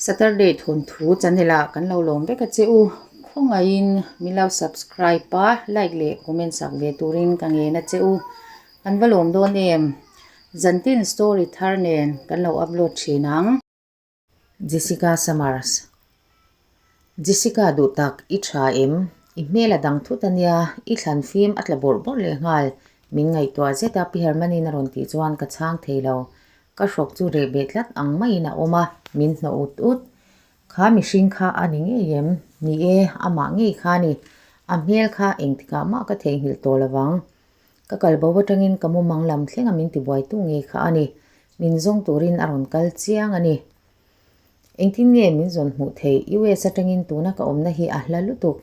Saturday thawnthu channel ah kan lo lawm vek a che u. Khawngaihin min lo subscribe a, like leh comment sak ve turin ka ngen a che u. Kan va lawm dawn em? Zantin story thar nen kan lo upload thin ang. Jessica Summers Jessica duh tak i tha em? I hmel a dang thut a nia, i thlan fim a tla bawrh bawrh leh nghal. Min ngaihtuah zet a Pi Hermanin a rawn tih chuan ka chhang thei lo. Ka hrawk chu reh beh tlat ang maiin a awm a, min hnawh ut ut. Kha mihring kha a ni ngei em? Ni e, amah ngei kha a ni. A hmel kha engtikah mah ka theihnghilh tawh lovang. Ka kal bo atangin ka mumang lam thlenga min tibuaitu ngei kha a ni. Min zawng turin a rawn kal chiang a ni. Engtin nge min zawn hmuh theih? US atangin tuna ka awmna hi a hla lutuk.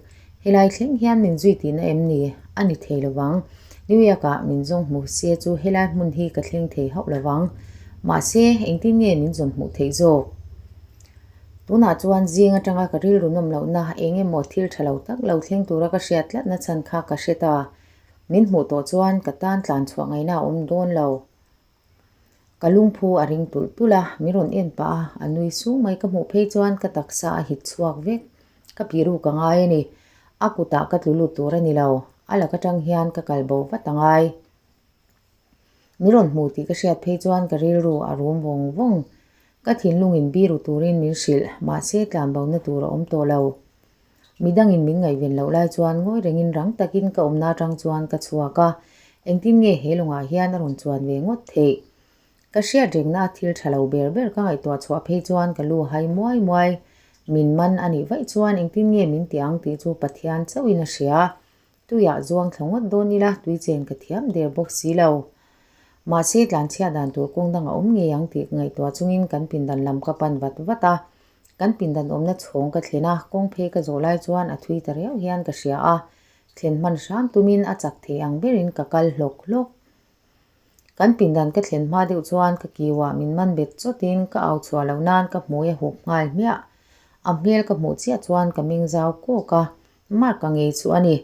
Helai thleng hian min zui tihna em ni? A ni thei lovang. New York-ah min zawng hmu se chu helai hmun hi ka thleng thei hauh lovang. Mahse, engtin nge min zawn hmuh theih zawk? Tunah chuan zing atanga ka rilru nawm lohna eng emaw thil tha lo tak lo thleng tura ka hriat tlatna chhan kha ka hre ta. Min hmuh tawh chuan ka tan tlan chhuah ngaihna a awm dawn lo. Ka lungphu a ring tulh tulh a, min rawn en pah a, a nui sung mai ka hmuh phei chuan ka taksa a hit chhuak vek. Ka piru ka ngai a ni. A kutah ka tlu lut tur a ni lo. A lak atang hian ka kal bo vat a ngai. Min rawn hmu tih ka hriat phei chuan ka rilru a rum vawng vawng. Ka thinlungin biru turin min hrilh, mahse tlan bona tur a awm tawh lo. Midangin min ngaihven loh lai chuan ngawi rengin rang takin ka awmna atang chuan ka chhuak a, engtin nge he lawngah hian a rawn chuan ve ngawt theih? Ka hriat rengna a thil tha lo ber ber ka ngaihtuah chhuah phei chuan ka lu hai muai muai. Min man a nih vaih chuan engtin nge min ti ang tih chu Pathian chauhin a hria. Tuiah zuang thla ngawt dawn ila tui chen ka thiam der bawk si lo. Mahse tlanchhiat dan tur kawng dang a awm ngei ang tih ngaihtuah chungin kan pindan lam ka pan vat vat a. Kan pindan awmna chhawng ka thlen a, kawng phei ka zawh lai chuan a thui ta riau hian ka hria a, thlen hman hram tumin a chak thei ang berin ka kal hlawk hlawk. Kan pindan ka thlen hma deuh chuan ka kiuah min man bet chawtin ka au chhuah loh nan ka hmui a hup nghal hmiah. A hmel ka hmuh chiah chuan ka meng zau kawk a, Mark a ngei chu a ni.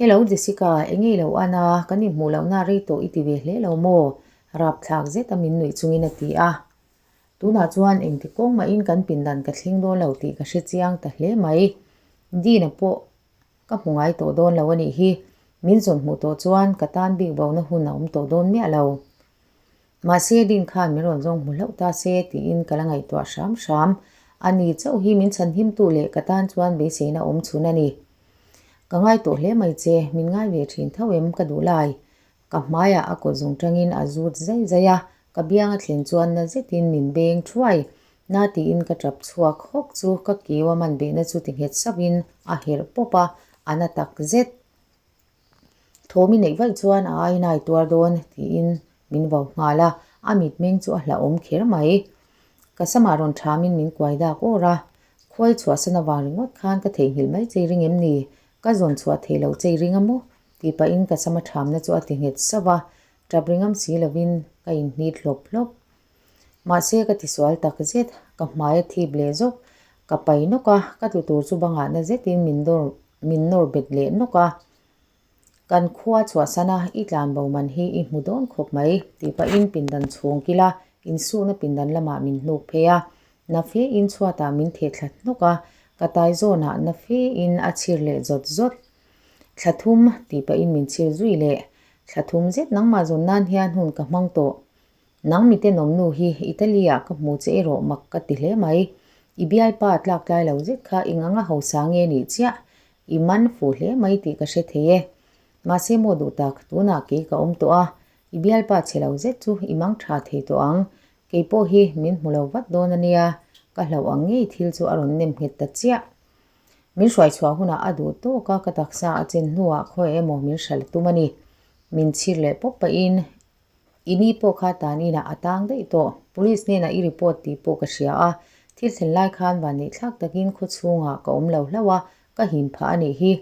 Hello Jessica, eng ngei lo an a, kan inhmuh lohna rei tawh i ti ve hle lo maw? Rapthlak zet a min nuih chungin a ti a. Tunah chuan engti kawng mahin kan pindan ka thleng dawn lo tih ka hre chiang ta hle mai. Dina pawh ka hmu ngai tawh dawn lo a nih hi. Min zawn hmuh tawh chuan ka tan bik bona hun a awm tawh dawn miah lo. Mahse Din khan min rawn zawng hmu hlauh ta se tiin ka la ngaihtuah hram hram. A ni chauh hi min chhanhimtu leh ka tan chuan beiseina awm chhun a ni. Ka ngai tawh hle mai che, min ngai ve thin tho em ka duh lai. Ka hmaiah a kut zung tangin a zut zai zai a, ka biang a thlen chuan na zetin min beng thuai. Na tiin ka tap chhuak hawk chu ka kiu a man behna chu ti nghet sauhin a herh pawp a, a na tak zet. Thawm i neih vaih chuan a ai nai tuar dawn tiin min vau nghal a, a mitmeng chu a hlauhawm kher mai. Ka samah rawn thamin min kuai dak awr a, khuai chhuahsan avang ringawt khan ka theihnghilh mai chei ring em ni? Ka zawn chhuah theih loh chei ring a maw? Tih pahin ka sama thamna chu a ti nghet sauh a, tap ri ngam si lovin ka inhnit hlawp hlawp. Mahse ka tisual tak zet, ka hmai a thip leh zawk, ka pai nawk a, ka tlu tur chu bangah na zetin min nawr min nawr bet leh nawk a. Kan khua chhuahsan a, i tlan bo man hi i hmu dawn khawp mai, tih pahin pindan chhung kila insukna pindan lamah min hnuk phei a, na fe in chhuatah min theh thla hnawk a, ka tai zawnah na fe in a chhir leh zawt zawt. Thla thum tih pahin min chhir zui leh. Thla thum zet nangmah zawn nan hian hun ka hmang tawh. Nang mi tenawm nu hi Italy ah ka hmu che erawh mak ka ti hle mai. I bialpa tlak tlai lo zet kha eng anga hausa nge nih chiah? I man fuh hle mai tih ka hre thei e. Mahse maw duh tak, tunah kei ka awm tawh a, i bialpa chhe lo zet chu i mang tha thei tawh ang. Kei pawh hi min hmu lo vat dawn a nia, ka hlauh ang ngei thil chu a rawn nem nghet ta chiah. Min hruai chhuah hunah a duh tawk a, ka taksa a chen hnuah khawi emaw min hralh tum a ni. Min chhir leh pawp pahin i ni pawh kha tan inah a tang daih tawh. Police hnenah i report tih pawh ka hria a, thil thlen lai khan vanneih thlak takin khaw chhungah ka awm lo hlauh a, ka him phah a nih hi.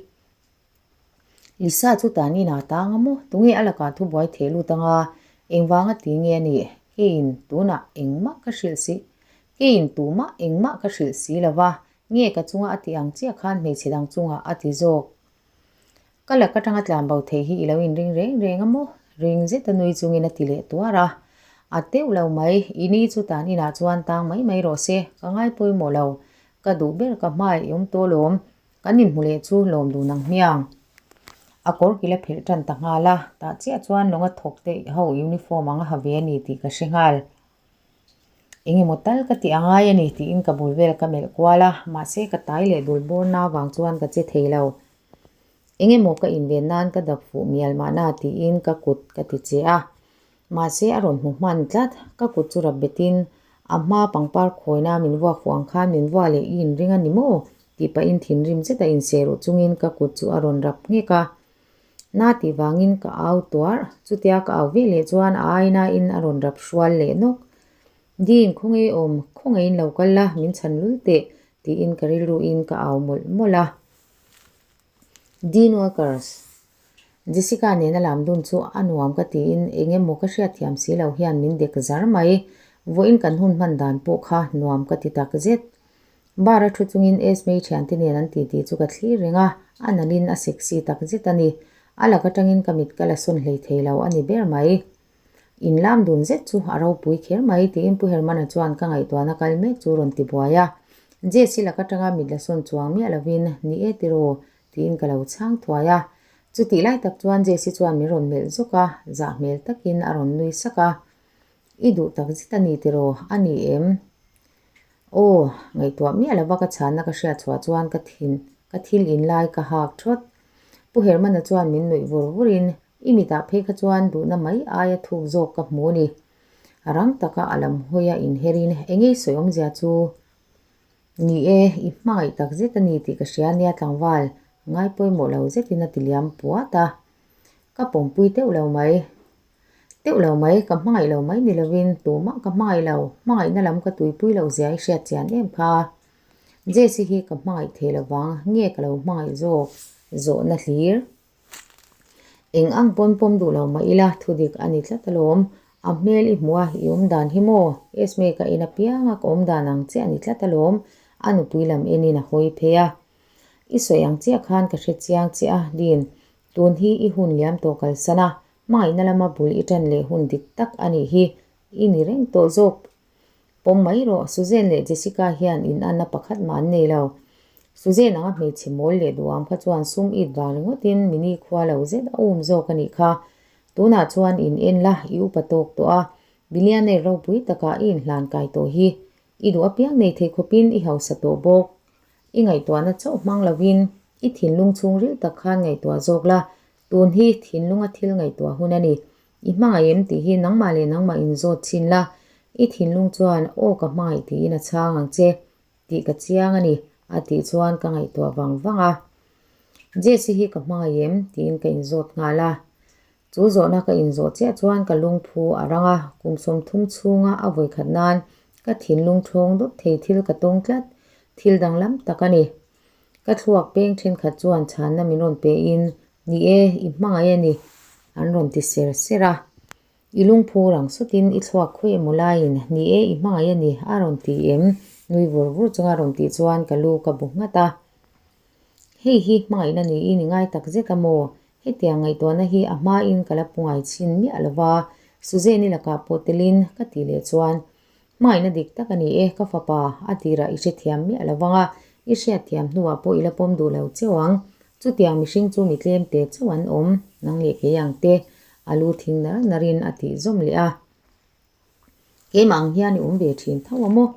Lisa chu tan inah a tang a maw? Tunge a lakah thubuai theh lut anga engvanga ti nge a nih? Keiin tunah engmah ka hrilh si Keiin tumah engmah ka hrilh si lova, Nge ka chunga a tih ang chiah khan hmeichhe dang chungah a ti zawk. Ka lak atanga tlan bo theih hi i lo inring reng reng a maw? Ring zeta nui chungin a ti leh tuar a. A teuh lo mai, i ni chu tan inah chuan tang mai mai rawh se, ka ngai pawimawh lo. Ka duh ber ka hmai i awm tawh lawm, kan inhmu leh chu lawm dun ang hmiang. A kawr kil a phelh tan ta nghal a, tah chiah chuan lawnga thawk te ho uniform ang a ha ve a ni tih ka hre nghal. Engemaw tal ka tih a ngai a ni tiin ka bul vel ka melh kual a, mahse ka tai leh dul bawr na vang chuan ka che thei lo. Engemaw ka inven nan ka dap fuh mial mahna tiin ka kut ka ti che a, mahse a rawn hmu hman tlat. Ka kut chu rap betin a hma pangpar khawina min vuak fuh ang khan min vua leh i inring a ni maw? tih pahin thinrim zeta inseh ruh chungin ka kut chu a rawn rap nghek a. Na tih vangin ka au tuar, chutia ka au ve leh chuan a ainain a rawn rap hrual leh nawk. Ding, khawnge awm, khawngeiin lo kal la, min chhan lul teh, tiin ka rilruin ka au mawlh mawlh a. Dean Walkers, Jessica nena lam dun chu a nuam ka tiin eng emaw ka hriatthiam si lo hian min dek zar mai. Vawiin kan hun hman dan pawh kha nuam ka ti tak zet. Bar a thu chungin Esmei thiante nen an titi chu ka thlir reng a, a nalhin a sexy tak zet a ni. A lak atangin ka mit ka la sawn hlei thei lo a ni ber mai. In lam dun zet chu a ropui kher mai tiin Pu Hermana chuan ka ngaihtuahna kal mek chu rawn ti buai a. Jess-i lak atanga mit la sawn chuang miah lovin, Ni e tiraw? tiin ka lo chhang thuai a. Chutih lai tak chuan Jess-i chuan min rawn melh zawk a, zah hmel takin a rawn nui sak a. I duh tak zet a ni tiraw? A ni em? Aw, ngaihtuah miah lova ka chhanna ka hriat chhuah chuan ka thin ka thil in lai ka hak thawt. Pu Hermana chuan min nuih vur vurin, I mitah phei kha chuan duhna mai aia thuk zawk ka hmu ni. A rang taka a lam hawi a inherin engei sawi awmzia chu ni e, i hmangaih tak zet a ni tih ka hria nia tlangval ngai pawimawh lo zetin a ti liam puat a. Ka pawmpui teuh lo mai. Teuh lo mai, ka hmangaih lo mai ni lovin tumah ka hmangaih lo, hmangaihna lam ka tuipui loh zia i hriat chian em kha. Jesse hi ka hmangaih thei lovang, nge ka lo hmangaih zawk zawhna hlir. Eng ang pawn pawm duh lo mah ila thudik a ni tlat alawm, a hmel i hmuh a, i awm dan hi maw? Esme ka in apianga ka awm dan ang chiah a ni tlat alawm, a nupui lam enin a hawi phei a. I sawi ang chiah khan ka hre chiang che a, Dean, tun hi i hun liam tawh kalsan a, Hmangaihna lama bul i ṭan leh hun dik tak a nih hi i ni reng tawh zawk. Pawm mai rawh, Suzanne leh Jessica hian in anna pakhat mah an nei lo. Suzanne anga hmeichhe mawl leh duham kha chuan sum it vang ringawtin mini khua lo zet a um zawk a nih kha. Tunah chuan in en la, i upa tawk tawh a, billionaire ropui takah i inhlan kai tawh hi. I duh apiang nei thei khawpin i hausa tawh bawk. I ngaihtuahna chauh hmang lovin i thinlung chhungril tak khan ngaihtuah zawk la, Tun hi thinlunga thil ngaihtuah hun a ni. I hmangaih em tih hi nangmah leh nangmah inzawt chhin la, i thinlung chuan aw ka hmangaih tiin a chhang ang che tih ka chiang a ni, a tih chuan ka ngaihtuah vang vang a. Jesse hi ka hmangaih em tiin ka inzawt nghal a. Chu zawhna ka inzawh chiah chuan ka lungphu a rang a, kum 30 chhunga a vawikhat nan ka thinlung thawng dawt thei thil ka tawng tlat, thil danglam tak a ni. Ka thluak peng thenkhat chuan chhanna min rawn pe in, Ni e, i hmangaih a ni, an rawn ti ser ser a. I lungphu rang sutin i thluak khawi emaw laiin, Ni e, i hmangaih a ni, a rawn ti em? Nui vur vur chunga rawn tih chuan ka lu ka bu nghat a. Hei hi hmangaihna niin i ngai tak zet a maw? Hetiang ngaihtuahna hi a hmain ka la pu ngai chhin miah lova, Suzanne-i lakah pawh telin ka tih leh chuan Hmangaihna dik tak a ni e, ka fapa, a tirah i hrethiam miah lo vang a, i hriatthiam hnuah pawh i la pawm duh lo cheu ang. Chutiang mihring chu mi tlem te chauh an awm, nang leh kei ang te, a lu thing nar narin a tih zawm leh a. Keimah ang hian i awm ve thin tho a maw?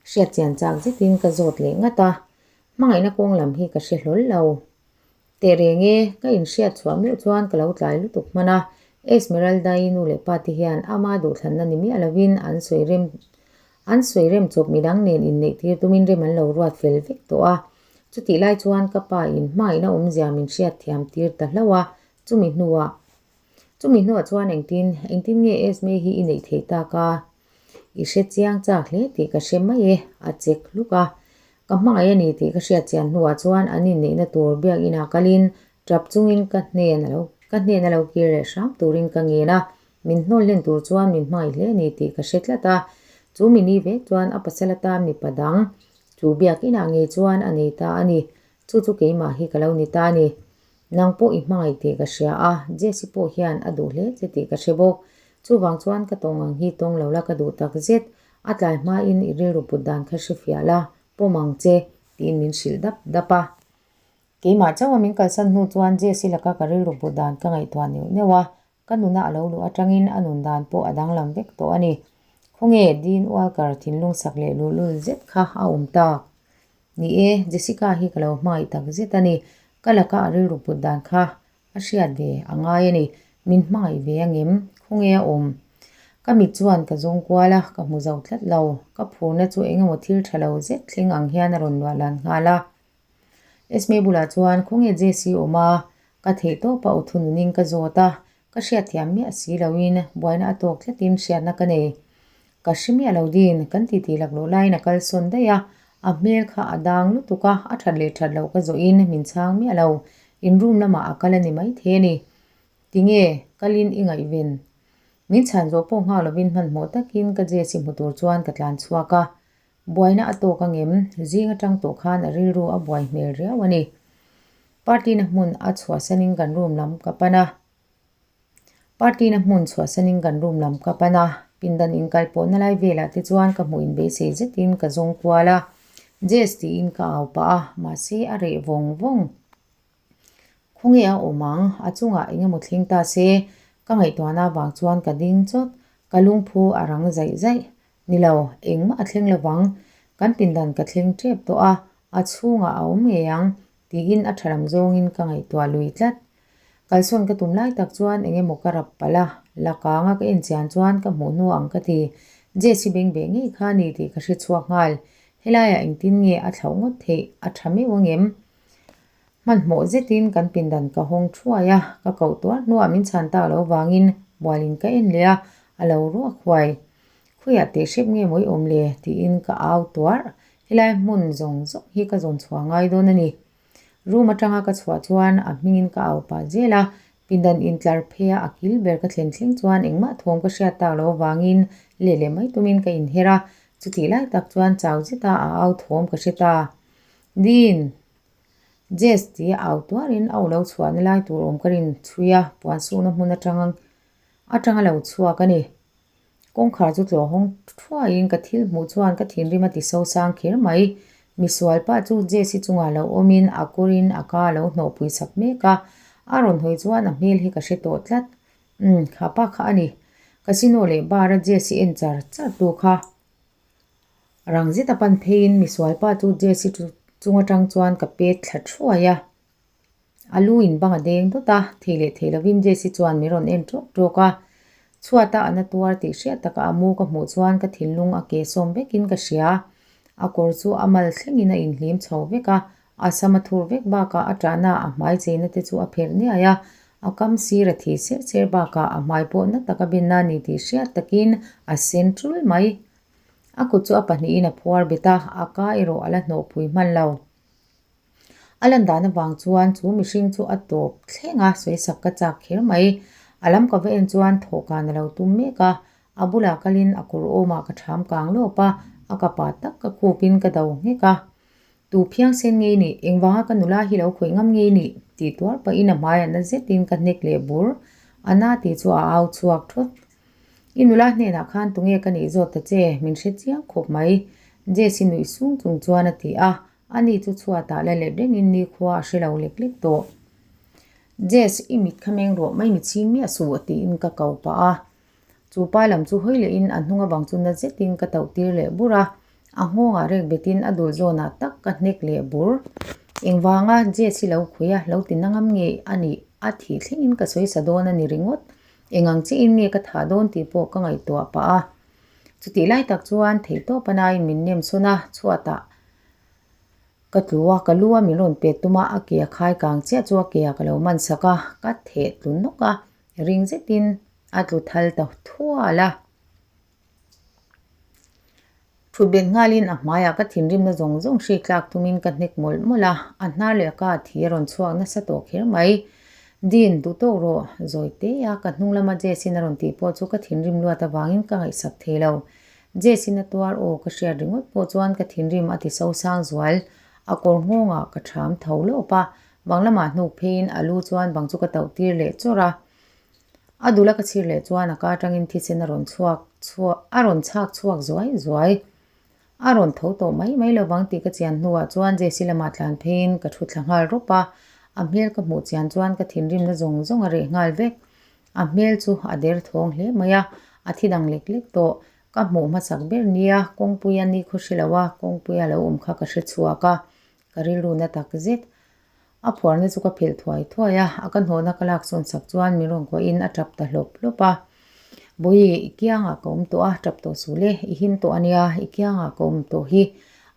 Hriatchian chak zetin ka zawt leh ngat a, hmangaihna kawng lam hi ka hre hlawl lo. Teh reng e, ka inhriat chhuah meuh chuan ka lo tlai lutuk hman a, Esmeralda-i nu leh pa te hian ama duhthlanna ni miah lovin an sawi rem an sawi rem chawp midang nen inneih tir tumin rem an lo ruat fel vek tawh a. Chutih lai chuan ka pa in hmangaihna awmzia min hriat thiam tir ta hlauh a, chumi hnuah chumi hnuah chuan engtin engtin nge Esme hi i neih theih tak a? I hre chiang chak hle tih ka hre mai e, a chek hluk a. Ka hmangaih a ni tih ka hriat chian hnuah chuan an inneihna tur biakinah kalin tap chungin ka hnen a lo ka hnen a lo kir leh hram turin ka ngen a, min hnawl hlen tur chuan min hmangaih hle a ni tih ka hre tlat a. Chu mi ni vek chuan a pasal atan mipa dang chu biakinah ngei chuan a nei ta a ni. Chu chu keimah hi ka lo ni ta a ni. Nang pawh i hmangaih tih ka hria a, Jesse pawh hian a duh hle che tih ka hre bawk. Chuvang chuan ka tawng ang hi tawng lo la ka duh tak zet. A tlai hmain i rilru put dan kha hre fiah la, pawm ang che, tiin min hrilh dap dap a. Keimah chauha min kalsan hnu chuan Jesse laka ka rilru put dan ka ngaihtuah neuh neuh a, ka nuna a lo luh atangin a nun dan pawh a danglam vek tawh a ni. Khawnge Dean Walker thinlung sak leh luhlul zet kha a awm tak? Ni e, Jessica hi ka lo hmangaih tak zet a ni. Ka laka a rilru put dan kha A hriat ve a ngai a ni. Min hmangaih ve angem? Khawnge a awm? Ka mit chuan ka zawng kual a, ka hmu zo tlat lo. Ka phurna chu eng emaw thil tha lo zet thleng ang hian a rawn luah lan nghal a. Esme bulah chuan khawnge Jesse awm a? Ka theih tawp a aw thununin ka zawt a. Ka hriatthiam miah si loin buaina a tawk tlatin hriatna ka nei. Ka hre miah lo din, kan titi laklawh laiin a kalsawn daih a, a hmel kha a dang lutuk a, a that leh that loh ka zawhin min chhang miah lo, in room lamah a kal a ni maithei a ni. Tinge, kalin i ngaihven? Min chhan zawh pawh nghak lovin hmanhmawh takin ka Jessy hmu tur chuan ka tlan chhuak a, buaina a tawk angem? Zing atang tawh khan a rilru a buai hmel riau a ni. Party na hmun a chhuahsanin kan room lam ka pan a. Party na hmun chhuahsanin kan room lam ka pan a, pindan inkal pawhna lai velah te chuan ka hmuh inbeisei zetin ka zawng kual a, Jess tiin ka au pah a, mahse a reh vawng vawng. Khawnge a awm ang, a chungah eng emaw thleng ta se, ka ngaihtuahna avang chuan ka ding chawt, ka lungphu a rang zaih zaih. Ni lo, engmah a thleng lovang, kan pindan ka thleng tep tawh a, a chhungah a awm ngei ang, tiin a tha lam zawngin ka ngaihtuah lui tlat. Kalsawn ka tum lai tak chuan eng emaw ka rap palh a, la kanga ka enchian chuan ka hmuh hnu ang ka ti. Jess hi beng beh ngei kha a ni tih ka hre chhuak nghal. Helaiah engtin nge a thlauh ngawt theih a tha meuh angem? Hmanhmawh zetin kan pindan ka hawng thuai a, ka koh tuar hnuah min chhan tak loh vangin bualin ka en leh a, a lo ruak huai. Khawiah teh hrep nge maw i awm le? tiin ka au tuar. Helai hmun zawng zawng hi ka zawn chhuah ngai dawn a ni. Room atanga ka chhuah chuan a hmingin ka au pah zel a, pindan intlar pheia a kil ber ka thlen thleng chuan engmah thawm ka hriat tak loh avangin leh leh mai tumin ka inher a, chutih lai tak chuan chau zeta a au thawm ka hre ta. Dean! Jess tia au tuarin a ulo chhuahna lai tur awm ka rin chhui a, puan sukna hmun atang atanga lo chhuak a ni. Kawngkhar chu tlawh hawng thuaiin ka thil hmuh chuan ka thinrim a ti so sang kher mai. Misual pa chu Jesse chungah lo awmin a kawrin a ka lo hnawhpui sak mek a, a rawn hawi chuan a hmel hi ka hre tawh tlat. Umm, kha pa kha a ni. Casino leh bar a Jesse en char char tu kha. Rang zet a pan pheiin misual pa chu Jesse chung atang chuan ka pet thla thuai a. A lu in bang a deng dawt a, thei leh thei lovin Jesse chuan min rawn en tawk tawk a. Chhuata a na tuar tih hriat taka a mu ka hmuh chuan ka thinlung a ke sawm vekin ka hria. A kawr chu a mal thlengin a inhlim chho vek a, a sam a thur vek bakah a ṭahna a hmai cheina te chu a pherh niai a, a kam sir a thi ser ser bakah a hmai pawh na taka benna a ni tih hriat takin a sen ṭul mai. A kut chu a pahnihin a phuar bet a, a ka erawh a la hnawhpui hman lo. A lan dan avang chuan chu mihring chu a tawp thleng a, sawisak ka chak kher mai. A lam ka va en chuan thawhkan a lo tum mek a, a bulah kalin a kawr awmah ka ṭham kang lawp a, a kapa tak ka khupin ka do nghek a. Tu phiang sen ngei nih, engvanga ka nula hi lo khawih ngam ngei nih? tih tuar pahin a hmaiah na zetin ka hnek leh bur. A na tih chu a au chhuak thawt. I nula hnenah khan tunge ka nih zawt ta che, min hre chiang khawp mai, Jess-i nuih sung chung chuan a ti a, Ani chu chhuatah la let rengin nikhua a hre lo lek lek tawh. Jess, i mit kha meng rawh mai mi chhing miah suh tiin ka ko pah a. Chu pa lam chu hawi lehin a hnung avang chu na zetin ka tauh tir leh bur a. A nghawngah rek betin a dul zawnah tak ka hnek leh bur. Engvanga Jess hi lo khui a, lo ti na ngam nge a nih a thih thlengin ka sawi sa dawn a ni ringawt. Engang chiahin nge ka thah dawn tih pawh ka ngaihtuah pah a. Chutih lai tak chuan theihtawp a nain min nem sawn a, chhuatah Ka tlu a, ka lu a min rawn pet tum a, a ke a khai kang chiah chu a ke ah ka lo man sak a, ka theh tlu nawk a, ring zetin a tlu thal ta thual a. Thut bet nghalin a hmaiah ka thinrimna zawng zawng hri tlak tumin ka hnek mawlh mawlh a, a hnar leh a ka thi a rawn chhuak nasa tawh kher mai. Dean, duh tawk rawh, zawi te a, ka hnung lama Jess-in a rawn tih pawh chu ka thinrim luat avangin ka ngaihsak thei lo. Jess-in a tuar aw ka hriat ringawt pawh chuan ka thinrim a ti so sang zual. A kawr nghawngah ka ṭham tho lawp a, bang lamah hnuk pheiin a lu chuan bang chu ka tauh tir leh chawrh a. A dul a ka chhir leh chuan a ka atangin thisen a rawn chhuak chhuak a rawn chhak chhuak zuai zuai. A rawn tho tawh mai mai lovang tih ka chian hnuah chuan Jessy lamah tlan pheiin ka thu thla nghal rawp a, a hmel ka hmuh chian chuan ka thinrimna zawng zawng a reh nghal vek. A hmel chu a der thawng hle mai a, a thi dang lek lek tawh. Ka hmuh hmasak ber nia kawngpuia ni khaw hre lo a, kawngpuia lo awm kha ka hre chhuak a, ka rilru na tak zet. A phuarna chu ka phelh thuai thuai a, a ka hnawhna ka lak sawn sak chuan min rawn kuahin a tap ta hlawp hlawp a. Bawihi, i kiangah ka awm tawh a, tap tawh suh le, i him tawh a nia, i kiangah ka awm tawh hi.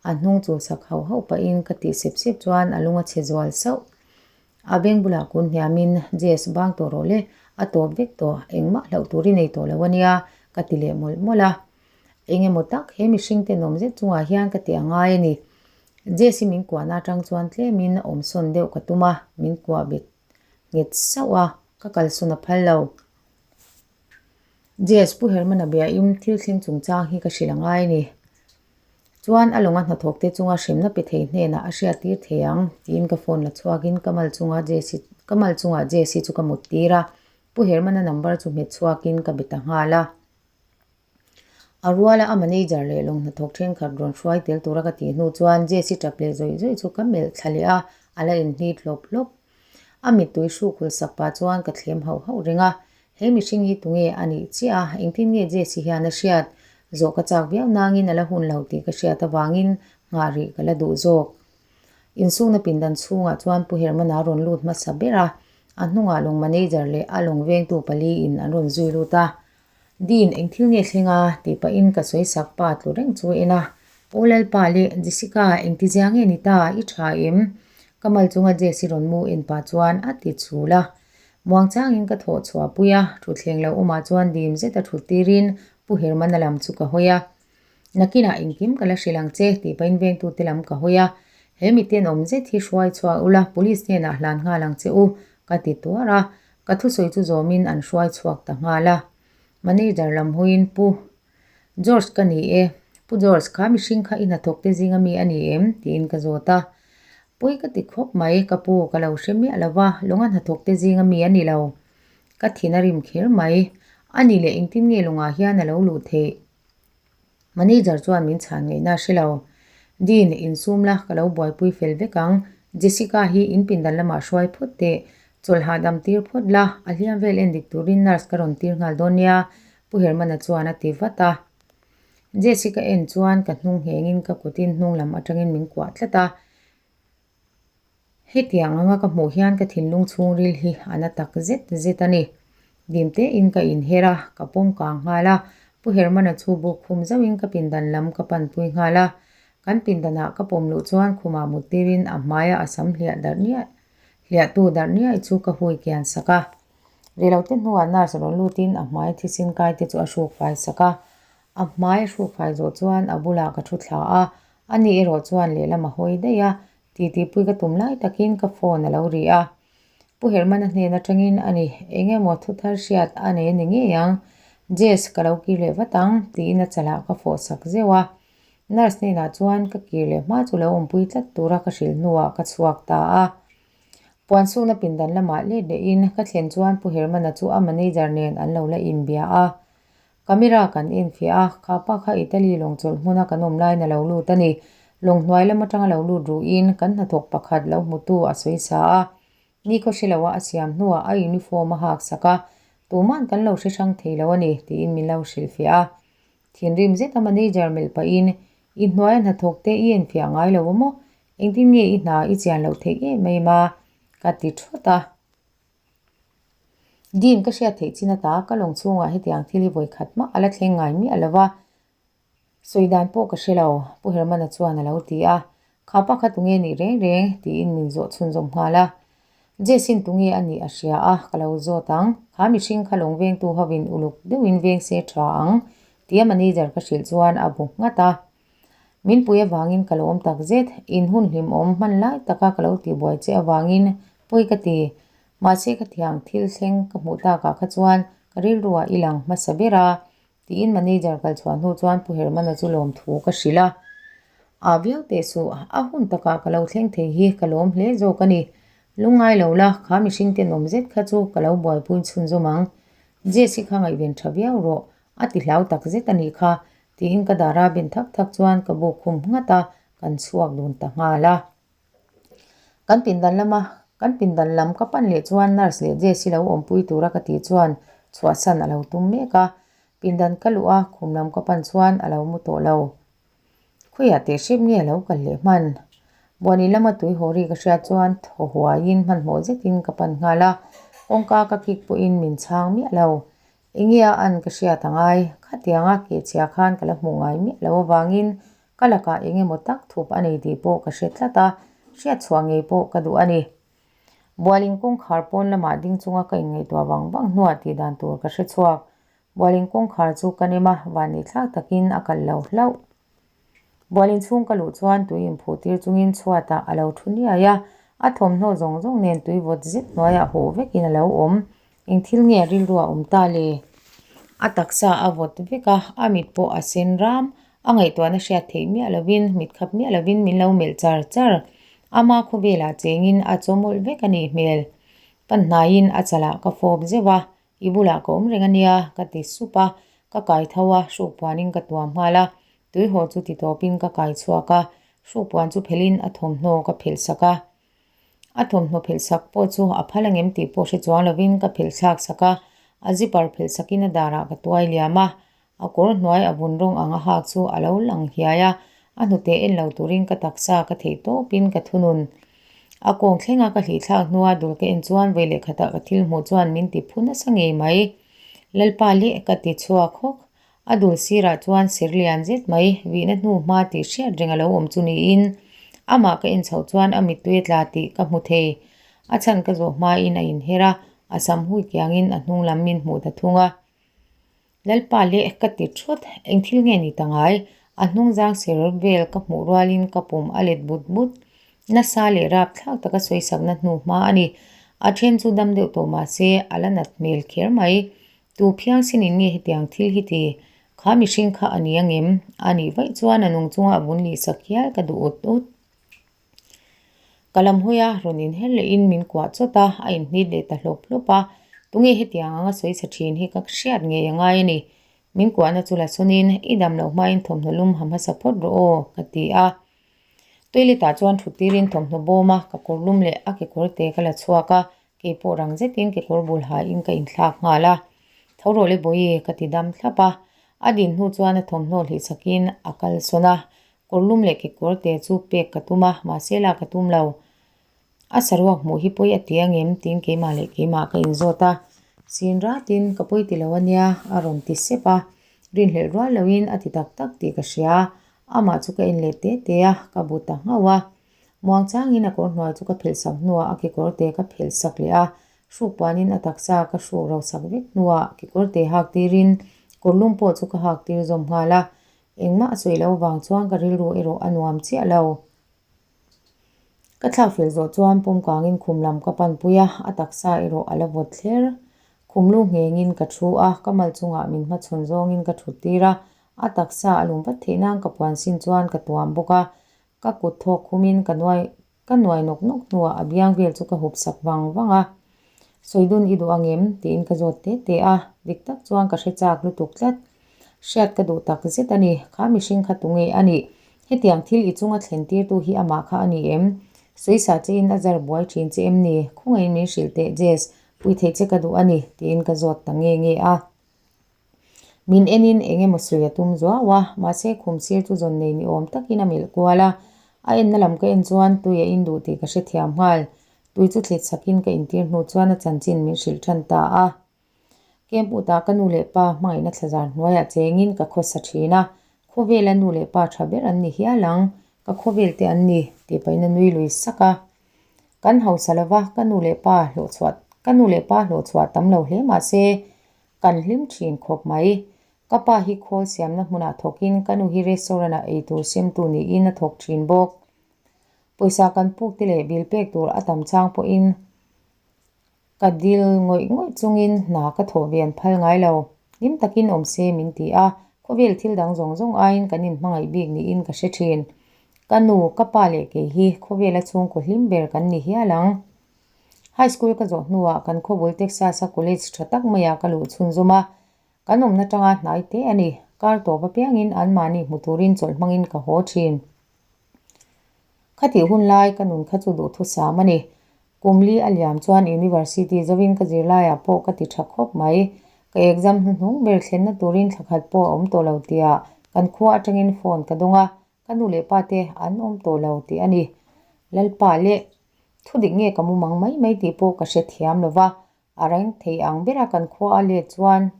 A hnung chul sak hauh hauh pahin ka tih sep sep chuan a lung a chhe zual sauh. A beng bulah kun hniamin, Jess, bang tawh rawh le, a tawp vek tawh, engmah hlauh tur i nei tawh lo a nia, ka ti leh mawlh mawlh a. Eng emaw tak he mihring tenawm zet chungah hian ka ti a ngai a ni. Jess-i min kuahna atang chuan tlemin awmsawn deuh ka tum a, min kuah bet nghet sauh a, ka kalsawn a phal lo. Jess, Pu Hermana biaim thil thleng chungchang hi ka hrilh a ngai a ni. Chuan a lawnga hnathawk te chunga hremna pe thei hnenah a hriat tir thei ang tiin ka phone la chhuakin ka mal chunga Jess-i ka mal chungah Jess-i chu ka mut tir a, Pu Hermana number chu hmet chhuakin ka be ta nghal a. A ruala a manager leh lawng hnathawk thenkhat rawn hruai tel tura ka tih hnu chuan Jesse tap leh zawih zawih chu ka melh thla leh a, a la inhnit hlawp hlawp. A mittui hruk hul sak pah chuan ka thlem hauh hauh reng a, he mihring hi tunge a nih chiah a, engtin nge Jesse hian a hriat? Zawh ka chak viau nangin a la hun lo tih ka hriat avangin nghah rih ka la duh zawk. Insukna pindan chhungah chuan Pu Hermana rawn lut hmasa ber a, a hnungah lawng manager leh a lawng vengtu pali in an rawn zui lut a. Dean, eng thil nge thleng a? tih pahin ka sawi sak pa tlu reng chu en a. Aw Lalpa leh Jessica, engti zia nge ni ta? I tha em? Ka mal chunga Jess i rawn mu en pah chuan a ti chhul a. Muang changin ka thawh chhuah pui a, thutthleng lo awmah chuan dim zeta thut tirin Pu Hermana lam chu ka hawi a. Nakinah engkim ka la hrilh ang che tih pahin vengtute lam ka hawi a. He miten awm zet hi hruai chhuak ula police hnenah hlan nghal ang che u, ka ti tuar a. Ka thusawi chu zawmin an hruai chhuak ta nghal a. Manager lam hawiin Pu George ka ni e, Pu George kha mihring kha i hnathawk te zinga mi a ni em? tiin ka zawt a. Pawi ka ti khawp mai, ka pu ka lo hre miah lo va, lawnga hnathawk te zinga mi a ni lo. Ka thin a rim kher mai. A nih leh engtin nge lawngah hian a lo luh theih? Manager chuan min chhan ngaihna a hre lo. Dean, insum la, ka lo buaipui fel vek ang. Jessica hi in pindan lamah hruai phawt teh. Chawlh hahdam tir phawt la, a hliam vel en dik turin nurse ka rawn tir nghal dawn nia, Pu Hermana chuan a ti vat a. Jessica en chuan ka hnung nghengin ka kutin hnung lam atangin min kuah tlat a. Hetiang anga ka hmuh hian ka thinlung chhungril hi a na tak zet zet a ni. Dim tein ka inher a, ka pawm kang nghal a. Pu Hermana chu buk khum zauhin ka pindan lam ka panpui nghal a. Kan pindanah ka pawm luh chuan khumah mut tirin a hmaia a sam hliah darh niah hliahtu darh niaih chu ka hui kian sak a. Reilote hnuah nurse rawn lutin a hmai thisin kai te chu a hruk fai sak a. A hmai a hruk fai zawh chuan a bulah ka thu thla a, ani erawh chuan lehlam a hawi daih a. Titipui ka tum lai takin ka phone a lo ri a. Pu Hermana hnen atangin a ni, eng emaw thu thar hriat a nei a ni ngei ang. Jess, ka lo kir leh vat ang, tiin a chalah ka fawh sak zeuh a. Nurse hnenah chuan ka kir leh hma chu lo awmpui tlat tura ka hrilh hnuah ka chhuak ta a. Puan sukna pindan lamah let lehin ka thlen chuan Pu Hermana chu a manager nen an lo la inbia a. Camera kan enfiah a, kha pa kha Italy lawng chawlh hmuna kan awm laiin a lo lut a ni. Lawng hnuai lam atanga lo lut ruhin kan hnathawk pakhat lo hmutu a sawi sa a. Ni khaw hre loa a siam hnuah a uniform a hak sak a, tuman kan lo hre hrang thei lo a ni tiin min lo hrilhfiah a. Thinrim zeta manager melh pahin, I hnuaia hnathawk te i enfiah ngai lo maw? Engtin nge i hna i chian loh theih em em a? ka ti thawt a. Dean ka hriat theih chin ata ka lawng chhungah hetiang thil hi vawi khat mah a la thleng ngai miah lo va, sawi dan pawh ka hre lo, Pu Hermana chuan a lo ti a. Kha pa kha tunge nih reng reng? tiin min zawh chhunzawm nghal a. Jessin tunge a nih a hria a, ka lo zawt ang. Kha mihring kha lawng vengtu hovin uluk deuhin veng se tha ang, tia manager ka hrilh chuan a bu nghat a. Min pui avangin ka lo awm tak zet, in hun hlimawm hman lai taka ka lo tihbuai che avangin pawi ka ti. Mahse ka thiang thil thleng ka hmuh takah kha chuan ka rilruah i lang hmasa ber a, tiin manager kal chhuah hnu chuan Pu Hermana chu lawmthu ka hrilh a. A viau teh suh, a hun takah ka lo thleng thei hi ka lawm hle zawk a ni. Lungngai lo la, kha mihring tenawm zet kha chu ka lo buaipui chhunzawm ang. Jess-i kha ngaihven tha viau rawh, a ti hlau tak zet a nih kha, tiin ka dara ben thak thak chuan ka buk khum nghat a, kan chhuak dun ta nghal a. Kan pindan lama kan pindan lam ka pan leh chuan nurse leh Jess-i lo awmpui tura ka tih chuan chhuahsan a lo tum mek a, pindan ka luh a, khum lam ka pan chuan a lo mu tawh lo. Khawiah teh hrep nge a lo kal leh hman? Buani lama tui haw ri ka hriat chuan thaw huaiin hmanhmawh zetin ka pan nghal a, kawngka ka kik pawhin min chhang miah lo. Enge a an ka hriat a ngai? Khatianga kehchhia khan ka la hmuh ngai miah lo avangin ka lakah eng emaw tak thup a nei tih pawh ka hre tlat a, hriat chhuah ngei pawh ka duh a ni. Bualin kawngkhar pawn lamah ding chunga ka inngaihtuah vang vang hnuah tih dan tur ka hre chhuak. Bualin kawngkhar chu ka nem a, vanneih thlak takin a kal lo hlauh. Bualin chhung ka luh chuan tui inphuh tir chungin chhuatah a lo thu niai a, a thawmhnaw zawng zawng nen tui vawt zet hnuaiah huh vekin a lo awm. Eng thil nge a rilru a awm ta le? A taksa a vawt vek a, a mit pawh a sen ram. A ngaihtuahna hriat theih miah lovin, mit khap miah lovin min lo melh char char. Ama khawvelah chengin a chawmawlh vek a nih hmel. Pan hnaiin a chalah ka fawp zeuh a, I bulah ka awm reng a nia, ka ti sup a, ka kai tho a, hruk puanin ka tuam nghal a, tuihaw chu ti tawpin ka kai chhuak a, hruk puan chu phelhin a thawmhnaw ka phelh sak a. A thawmhnaw phelh sak pawh chu a phal angem tih pawh hre chuang lovin ka phelh thlak sak a, a zipper phelh sakin a darah ka tuai liam a, a kawr hnuai a vun rawng ang a hak chu a lo lang hiai a, a hnute en lo turin ka taksa ka theih tawpin ka thunun. A kawng thlenga ka hlih thlak hnua dul ka en chuan vawi leh khatah ka thil hmuh chuan min ti phu nasa ngei mai. Lalpa leh ka ti chhuak hawk. A dul sirah chuan ser lian zet mai vihna hnu hma tih hriat reng a lo awm chu niin amah ka en chhoh chuan a mittui a tla tih ka hmu thei. A chhan ka zawh hmain a inher a, a sam hui kiangin a hnung lam min hmuh ta thung a. Lalpa leh ka ti thut, eng thil nge ni ta ngai? A hnung zang ser vel ka hmuh rualin ka pum a let but but. Nasa leh rap thlak taka sawisakna hnu hma a ni. A then chu dam deuh tawh mah se a la nat hmel kher mai. Tu phiang sinin nge hetiang thil hi ti? Kha mihring kha a ni angem? A nih vaih chuan a nung chunga a vun lihsak hial ka duh ut ut. Ka lam hawi a, rawn inher lehin min kuah chawt a, a inhnit leh ta hlawp hlawp a. Tunge hetiang anga sawi chhe thin hi ka hriat ngei a ngai a ni. Min kuahna chu la sawnin, I dam loh hmain thawmhnaw lum ha hmasa phawt rawh aw, ka ti a. Toilet ah chuan thut tirin thawmhnaw bawm a, ka kawr lum leh a kekawr te ka la chhuak a, kei pawh rang zetin kekawr bul hain ka inthlak nghal a. Tho rawh le bawihi, ka ti dam thlap a. A din hnu chuan a thawmhnaw hlihsakin a kal sawn a, Kawr lum leh kekawr te chu pek ka tum a, mahse la ka tum lo. A saruak hmuh hi pawi a ti angem tiin keimah leh keimah ka inzawt a. Sin ratin ka pawi ti lo ania a rawn ti sep a. Rinhlelh rual loin a ti tak tak tih ka hria. Amah chu ka en leh te te a, ka bu ta nghauh a. Muang changin a kawr hnuai chu ka phelh sak hnuah a kekawr te ka phelh sak leh a. Hruk puanin a taksa ka hruk ro sak vek hnuah kekawr te hak tirin kawr lum pawh chu ka hak tir zawm nghal a. Engmah a sawi lo vang chuan ka rilru erawh a nuam chiah lo. Ka thlak fel zawh chuan pawm kangin khum lam ka panpui a, a taksa erawh a la vawt thler. Khum lu nghengin ka thu a, ka mal chungah min hmachhawn zawngin ka thut tir a, a taksa a lum vat theih nan ka puan sin chuan ka tuam bawk a, ka kut thawk khumin ka nuai Ka nuai nawk nawk hnuah a biang vel chu ka hup sak vang vang a, Sawi dun i duh angem? tiin ka zawt te te a, dik tak chuan ka hre chak lutuk tlat. Hriat ka duh tak zet a ni, kha mihring kha tunge a nih? Hetiang thil i chunga thlen tirtu hi amah kha a ni em? Sawisa chein a zar buai thin che em ni? Khawngaihin min hrilh teh Jess, pui theih che ka duh a ni, tiin ka zawt ta nge nge a. Min enin eng emaw sawi a tum zuau a, mahse khum sir chu zawn nei ni awm takin a melh kual a. A enna lam ka en chuan tui a induh tih ka hrethiam nghal. Tui chu thlit sakin ka intir hnu chuan a chanchin min hrilh tan ta a. Camp utah ka nu leh pa hmangaihna thlazar hnuaiah chengin ka khawsa thin a, khawvela nu leh pa tha ber an ni hial ang, ka khawvel te an ni tih pahin a nui lui sak a. Kan hausa lova ka nu leh pa hlawhchhuah ka nu leh pa hlawhchhuah tam lo hle mahse Kan hlim thin khawp mai. Ka pa hi khawl siamna hmunah thawkin ka nu hi restaurant ah eitur semtu niin a thawk thin bawk. Pawisa kan puk te leh bill pek tur a tam chang pawhin ka dil ngawih ngawih chungin hna ka thawh ve an phal ngai lo. Hlim takin awm se min ti a, khawvel thil dang zawng zawng aiin kan inhmangaih bik niin ka hre thin. Ka nu, ka pa leh kei hi khawvela chhungkaw hlim ber kan ni hial ang. High school ka zawh hnuah kan khawbul Texas-a college tha tak maiah ka luh chhunzawm a. Kan awmna tanga hnai te a ni. Kar tawp apiangin anmahni hmu turin chawlh hmangin ka haw thin. Khatih hun lai ka nun kha chu duhthusam a ni. Kum li a liam chuan University zovin ka zirlaiah pawh ka ti tha khawp mai. Ka exam hnuhnung ber thlenna turin thla khat pawh a awm tawh lo tia kan khua atangin phone ka dawng a, ka nu leh pa te an awm tawh lo tih a ni. Lalpa leh thudik nge ka mumang mai mai tih pawh ka hrethiam lo va, A reng thei ang bera kan khua a let chuan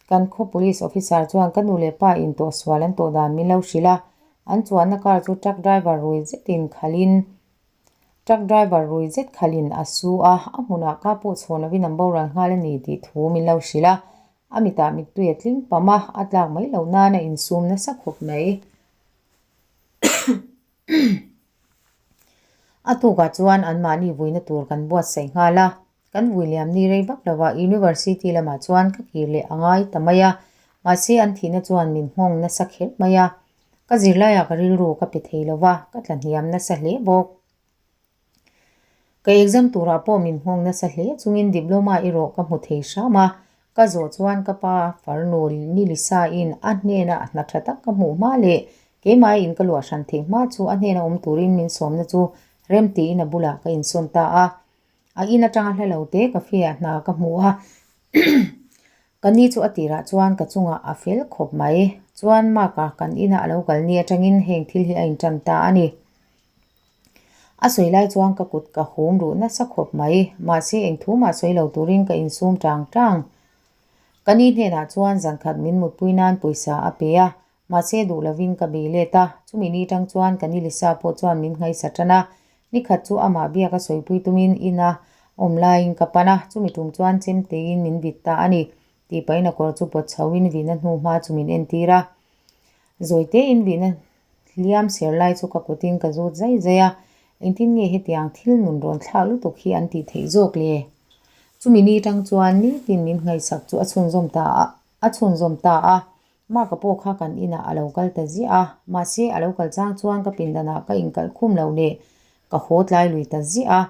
kan khaw police officer chuan ka nu leh pa in tawh sual an tawh dan min lo hrilh a, an chuanna car chu truck driver rui zetin khalhin truck driver rui zet khalhin a su a, a hmunah ka pawh chhawn lovin an boral nghal a ni tih thu min lo hrilh a, a mitah mittui a tling pam a, a tlak mai loh nan a insum nasa khawp mai. A tukah chuan anmahni vuina tur kan buatsaih nghal a, kan vui liam ni rei vak lovah University lamah chuan ka kir leh a ngai ta mai a, mahse an thihna chuan min nghawng nasa kher mai a, ka zirlaiah ka rilru ka pe thei lova, ka tla hniam nasa hle bawk. Ka exam turah pawh min nghawng nasa hle chungin diploma erawh ka hmu thei hram a, ka zawh chuan ka pa farnu ni Lisa in a hnena hna tha tak ka hmuh hma leh keimah in ka luah hran theih hma chu a hnena awm turin min sawmna chu rem tiin a bulah ka insawn ta a. A in atanga hla lo te cafe ah hna ka hmu a, ka ni chu a tirah chuan ka chungah a fel khawp mai. Chuan Mark a kan ina a lo kal ni atangin heng thil hi a intan ta a ni. A sawi lai chuan ka kut ka hum ruh nasa khawp mai, mahse eng thu mah sawi lo turin ka insum tang tang. Ka ni hnenah chuan zankhat min mutpui nan pawisa a pe a, mahse duh lovin ka bei let a, chumi ni tang chuan ka ni Lisa pawh chuan min nghaisa tan a, nikhat chu amah biak a sawipui tumin ina awm laiin ka pan a, chumi tum chuan chemteiin min vit ta a ni, tih pahin a kawr chu pawt chhoin vihna hnu hma chu min entir a. Zawitein vihna hliam ser lai chu ka kutin ka zut zai zai a, engtin nge hetiang thil nun rawn thlak lutuk hi an tih theih zawk le? Chumi ni tang chuan nitin min ngaihsak chu a chhunzawm ta a, a chhunzawm ta a. Mark-a pawh kha kan inah a lo kal ta ziah a, mahse a lo kal chang chuan ka pindanah ka inkalh khum lo leh ka haw tlai lui ta ziah a,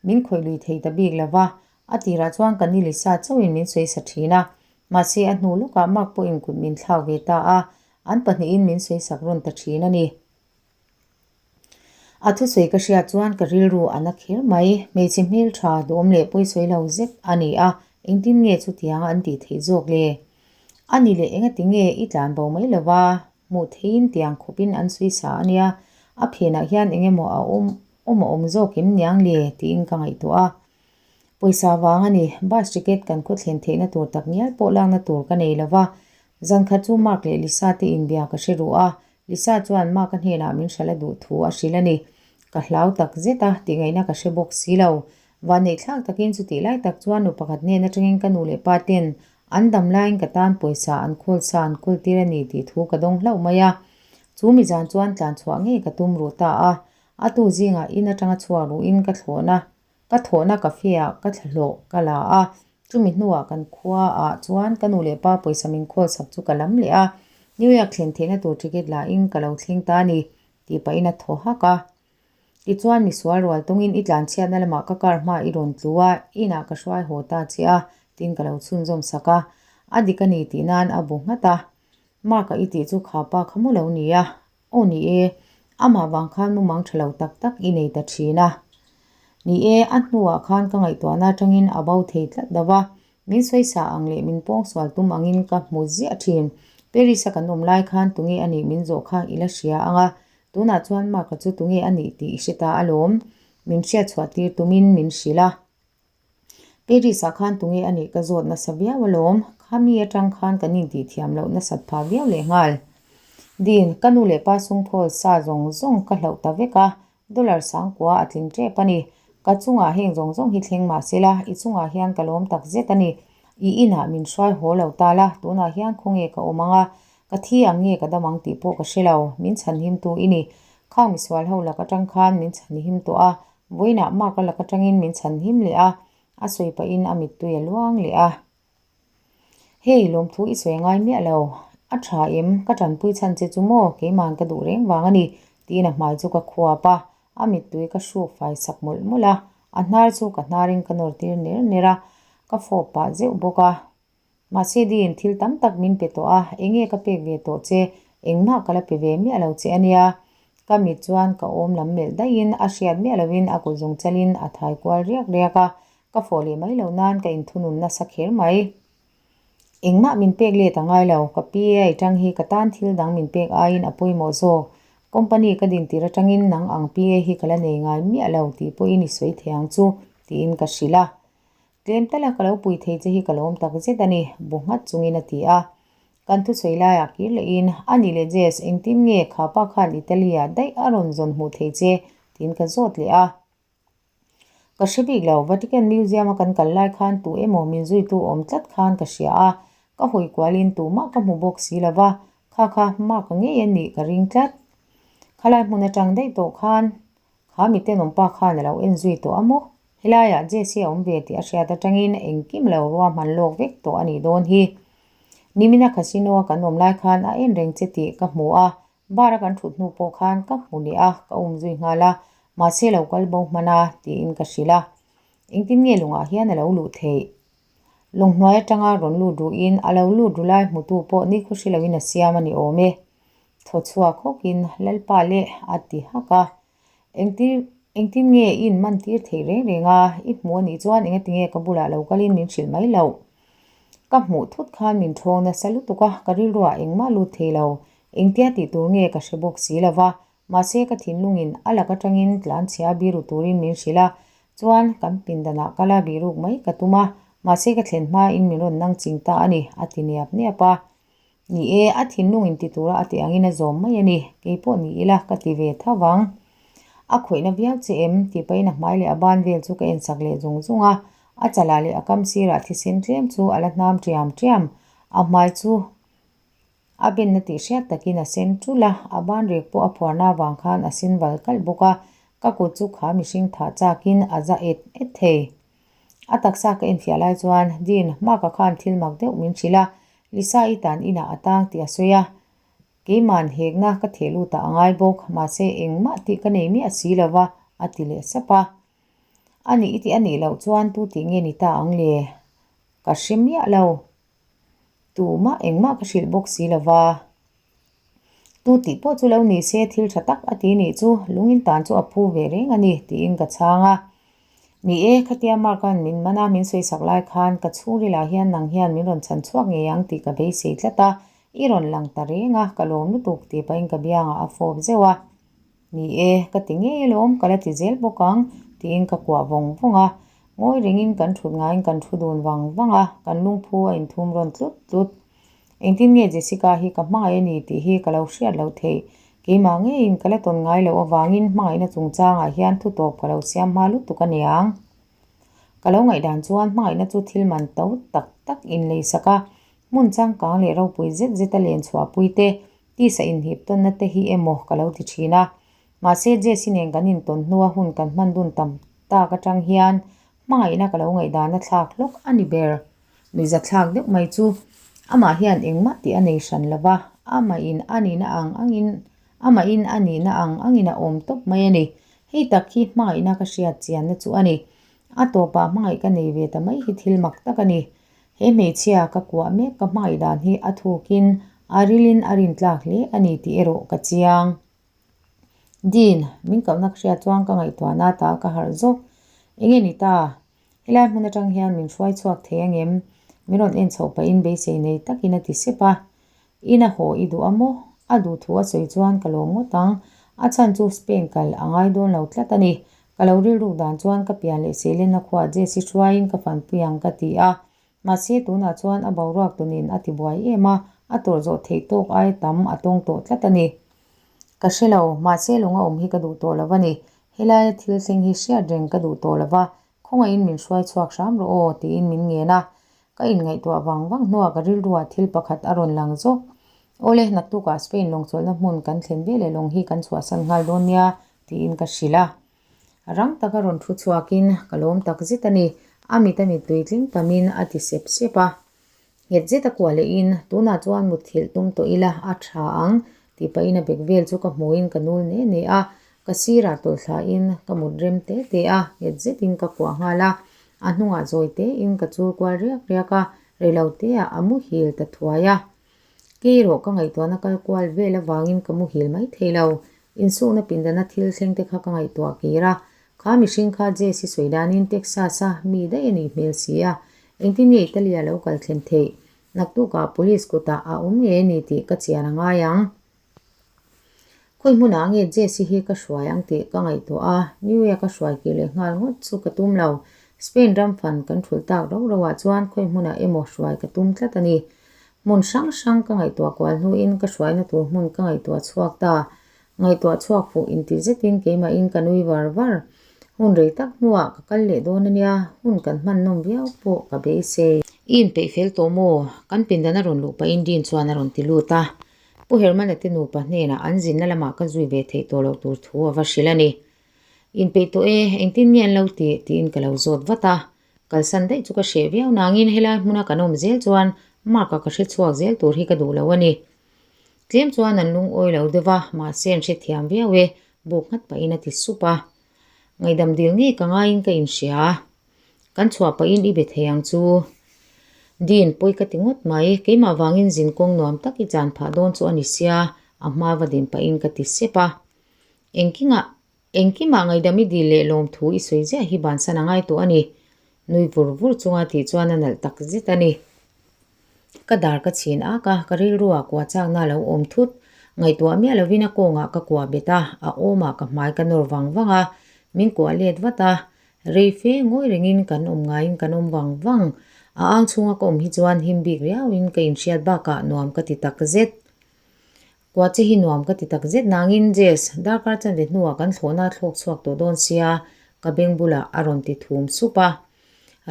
min khawih lui thei ta bik lo va, a tirah chuan ka ni Lisa chauhin min sawi sa thin a, mahse a hnu lawkah Mark pawhin kut min thlak ve ta a, An pahnihin min sawisak rawn ta thin a ni. A thusawi ka hriat chuan ka rilru a na kher mai. Hmeichhe hmel tha duhawm leh pawisawi lo zet a ni a, engtin nge chutianga an tih theih zawk le? A ni leh engati nge i tlan bo mai lova, hmuh theihin tiang khawpin an sawisa a nia, a phenah hian eng emaw a awm awm a awm zawk em niang le? tiin ka ngaihtuah a. Pawisa vang a ni, bus ticket kan khaw thlen theihna tur tak ngial pawh lakna tur ka nei lova, Zan khat chu Mark leh Lisa te inbia ka hre ruh a, Lisa chuan Mark-a hnenah min hralh a duh thu a hrilh a ni. Ka hlau tak zet a, tihngaihtna ka hre bawk si lo. Vanneih thlak takin chutih lai tak chuan nu pakhat hnen atangin ka nu leh pa ten an dam laiin ka tan pawisa an khawl sa an kawl tir a ni tih thu ka dawng hlauh mai a. Chu mi zan chuan tlan chhuah ngei ka tum ruh ta a, a tu zingah in atanga chhuak ruhin ka thlawhna Ka thawhna cafe ah ka thlahlawh ka la a, chumi hnuah kan khua ah chuan ka nu leh pa pawisa min khawl sak chu ka lam leh a, New York thlen theihna tur ticket la in ka lo thleng ta a ni tih pahin a thaw hak a. Tichuan misual rual tawngin i tlanchhiatna lamah ka car hma i rawn tlu a, inah ka hruai haw ta che a tiin ka lo chhunzawm sak a, a dik a ni tih nan a bu nghat a. Mark-a i tih chu kha pa kha mu lo ni a, Aw ni e, amah vang khan mumang tha lo tak tak i nei ta thin a. Ni e, a hnuah khan ka ngaihtuahna atangin a bo thei tlat lo va, min sawisa ang leh min pawngsual tum angin ka hmu ziah thin. Paris-a kan awm lai khan tunge a nih min zawh kha i la hria ang a, tunah chuan Mark-a chu tunge a nih tih i hre ta alawm. Min hriatchhuah tir tumin min hrilh a. Paris-ah khan tunge a nih ka zawt nasa viau alawm, khami atang khan kan intih thiam loh nasat phah viau leh nghal. Dean, ka nu leh pa sungthawl sa zawng zawng ka hlauh ta vek a, dollar sangkua a tling tep a ni. Ka chungah heng zawng zawng hi thleng mah sela, i chungah hian ka lawm tak zet a ni. I inah min hruai haw lo ta la, tunah hian khawnge ka awm ang a, ka thi ang nge ka dam ang tih pawh ka hre lo, min chhanhimtu i ni. Khang misual ho lak atang khan min chhanhim tawh a, Vawiinah Mark a lak atangin min chhan him leh a, a sawi pahin a mittui a luang leh a. Hei, lawmthu i sawi ngai miah lo. A tha em, ka tanpui chhan che chu maw, keima'n ka duh reng vang a ni, tiin a hmai chu ka khuap a, a mittui ka hruk fai sak mawlh mawlh a. A hnar chu ka hnarin ka nawr tir ner ner a, ka fawp pah zeuh bawk a. Mahse Dean, thil tam tak min pe tawh a, enge ka pek ve tawh che, engmah ka la pe ve miah lo che ania. Ka mit chuan ka awm lam melh daihin a hriat miah lovin a kut zung chalin a thai kual riak riak a, ka fawh leh mai lo nan ka inthunun nasa kher mai. Engmah min pek let a ngai lo, ka PA tang hi ka tan thil dang min pek aiin a pawimawh zawk. Company ka din tir atangin nang ang PA hi ka la nei ngai miah lo tih pawhin i sawi thei ang chu, tiin ka hrilh a. Tlem tala ka lo pui thei che hi ka lawm tak zet a ni, bu nghat chungin a ti a. Kan thusawi laiah kir lehin, A nih leh Jess, engtin nge kha pa khan Italy-ah daih a rawn zawn hmuh thei che? tiin ka zawt leh a. Ka hre bik lo, Vatican Museum-a kan kal lai khan tu emaw min zuitu awm tlat khan ka hria a, ka hawi kualin tumah ka hmu bawk si lo va, kha kha mark-a ngei a nih ka ring tlat. Khalai hmun atang daih tawh khan kha mitenawmpa khan a lo en zui tawh a maw? Helaiah Jesse a awm ve tih a hriat atangin engkim lo ruahman lawk vek tawh a nih dawn hi. Nimina casino-a kan awm lai khan a en reng che tih ka hmu a, Bar a kan thut hnu pawh khan ka hmu leh a, ka um zui nghal a, mahse lo kal bo hman a, tiin ka hrilh a. Engtin nge lungah hian a lo luh theih? Lung hnuai atanga rawn lut ruhin a lo lut ru lai hmutu pawh ni khaw hre loin a siam a ni awm e. Thaw chhuak hawkin Lalpa leh a ti hak a. Engtir engtin nge i inman tir theih reng reng a, i hmu a nih chuan engatinge ka bulah lo kalin min hrilh mai loh. Ka hmuh thut khan min thawng nasa lutuk a, ka rilruah engmah lut thei lo. Engtia tih tur nge ka hre bawk si lo va, mahse ka thinlungin a lak atangin tlanchhia biru turin min hrilh a, chuan kan pindanah kala biruk mai ka tum a, mahse ka thlen hmain min rawn nang ching ta a ni, a ti niap niap a. Ni e, a thinlung inti tura a tih angin a zawm mai a ni, kei pawh ni ila ka ti ve tho vang. A khawihna viau che em? tih pahin a hmai leh a ban vel chu ka ensak leh zung zung a, a chalah leh a kam sirah thisen tlem chu a la hnam ṭiam ṭiam. A hmai chu a benna tih hriat takin a sen ṭulh a, a ban rek pawh a phuarna avang khan a sen val kalh bawk a, ka kut chu kha mihring thah chakin a za et et thei. A taksa ka enfiah lai chuan Dean, Mark-a khan thil mak deuh min hrilh a, Lisa i tan inah a tang tih a sawi a, Keima'n hekna ka theh lut ah a ngai bawk, mahse engmah tih ka nei miah si lo va, a ti leh sap a. A nih i tih a nih loh chuan tu tih nge ni ta ang le? Ka hre miah lo. Tumah engmah ka hrilh bawk si lo va. Tu tih pawh chu lo ni se thil tha tak a ti nih chu lungin tan chu a phu ve reng a ni tiin ka chhang a. Ni e, khatia Mark-a'n min man a, min sawisak lai khan ka chhungrilah hian nang hian min rawn chhan chhuak ngei ang tih ka beisei tlat a, i rawn lang ta reng a, ka lawm lutuk tih pahin ka biangah a fawp zeuh a. Ni e, ka ti ngei alawm, ka la ti zel bawk ang, tiin ka kuah vawng vawng a. Ngawi rengin kan thut ngaiin kan thu dun vang vang a, kan lungphu a inthum rawn tlut tlut. Engtin nge Jessica hi ka hmangaih a ni tih hi ka lo hriat loh theih. Keimah ngeiin ka la tawn ngai loh avangin hmangaihna chungchangah hian thutawp ka lo siam hma lutuk a niang. Ka lo ngaihdan chuan hmangaihna chu thil man to tak tak inleisak a, hmun changkang leh ropui zet zeta len chhuahpui te, Tisa inhip tawnna te hi emaw ka lo ti thin a. Mahse Jesse nen kan intawn hnua hun kan hman dun tam tak atang hian hmangaihna ka lo ngaihdana thlak hlawk a ni ber. Nuihza thlak deuh mai chu amah hian engmah tih a nei hran lo va, amahin a nihna ang angin amahin a nihna ang angin a awm tawp mai a ni. Hei tak hi hmangaihna ka hriat chianna chu a ni. A tawpah hmangaih ka nei ve ta mai hi thil mak tak a ni. He hmeichhia ka kuah mek ka hmangaih dan hi a thukin a rilin a rintlak hle a ni tih erawh ka chiang. Dean, min kohna ka hriat chuan ka ngaihtuahna ta ka harh zawk. Enge ni ta? Helai hmun atang hian min hruai chhuak thei angem? Min rawn en chhoh pahin beisei nei takin a ti sep a. Ina haw i duh a maw? A duh thu a sawi chuan ka lawm ngawt ang. A chhan chu Spain kal a ngai dawn lo tlat a ni. Ka lo rilruk dan chuan ka pian leh seilenna khuah Jesse hruaiin ka fanpui ang ka ti a. Mahse tunah chuan a boruak tunin a ti buai em a, a tawrh zawh theih tawk aia tam a tawng tawh tlat a ni. Ka hre lo, mahse lung a awm hi ka duh tawh lo a ni. Helaia thil thleng hi hriat reng ka duh tawh lo va, Khawngaihin min hruai chhuak hram rawh aw tiin min ngen a, ka inngaihtuah vang vang hnuah ka rilruah thil pakhat a rawn lang zawk. Awle, naktukah Spain lawngchawlhna hmun kan thlen veleh lawng hi kan chhuahsan nghal dawn nia tiin ka hrilh a. Rang taka rawn thu chhuakin ka lawm tak zet a ni, a mit a mittui tling tamin a ti sep sep a. Nghet zet a kuah lehin, Tunah chuan mutthilh tum tawh ila a tha ang, tih pahin a bek vel chu ka hmuhin ka nul ne ne a. Ka sirah tawlh thlain ka mut rem te te a, nghet zetin ka kuah nghal a. A hnungah zawi tein ka chul kual riak riak a, rilo teah a muhil ta thuai a. Kei erawh ka ngaihtuahna kal kual vel avangin ka muhil mai thei lo. Insukna pindana thil thleng te kha ka ngaihtuah kir a, kha mihring kha Jess-i sawi danin Texas-a mi daih a nih hmel si a, engtin nge Italy-a lo kal thlen theih? Naktukah police kutah a awm ngei a ni tih ka chian a ngai ang. Khawi hmunah nge Jess-i hi ka hruai ang tih ka ngaihtuah a, New York-a hruai kir leh nghal ngawt chu ka tum lo. Spain ram fan kan thulh tak rauh rauhah chuan khawi hmunah emaw hruai ka tum tlat a ni. Hmun hrang hrang ka ngaihtuah kual hnuin ka hruaina tur hmun ka ngaihtuah chhuak ta. Ngaihtuah chhuak fuh inti zetin keimahin ka nui var var. Hun rei tak hnuah ka kal leh dawn a nia, hun kan hman nawm viau pawh ka beisei. I inpeih fel tawh maw? Kan pindan a rawn luh pahin Dean chuan a rawn ti lut a. Pu Hermana te nupa hnenah an zinna lamah ka zui ve theih tawh loh tur thu a va hrilh a ni. Inpeih tawh e, engtin nge an lo tih? tiin ka lo zawt vat a. Kalsan daih chu ka hreh viau nangin helai hmuna kan awm zel chuan Mark-a ka hre chhuak zel tur hi ka duh lo a ni. Tlem chuan an lungawi lo deuh va, mahse an hrethiam viau e, buk nghat pahin a ti sup a. Ngaihdam dil ngei ka ngaiin ka inhria a. Kan chhuah pahin i be thei ang chu. Dean, pawi ka ti ngawt mai, keimah vangin zin kawng nuam tak i chan phah dawn chu a ni sia, a hma va din pahin ka ti sep a. Engkingah Engkimah ngaihdam i dil leh lawmthu i sawi ziah hi bansan a ngai tawh a ni. Nui vur vur chunga tih chuan a nalh tak zet a ni. Ka dar ka chhin ak a, ka rilruah kuah chakna a lo awm thut. Ngaihtuah miah lovin a kawngah ka kuah bet a, a awmah ka hmai ka nawr vang vang a, min kuah let vat a. Rei fe ngawi rengin kan awm ngaiin kan awm vang vang. A ang chhunga ka awm hi chuan him bik riauin ka inhriat bakah nuam ka ti tak zet. Kua che hi nuam ka ti tak zet nangin Jess, darkar chanve hnuah kan thlawhna a thlawk chhuak tawh dawn sia, ka beng bulah a rawn ti thum sup a.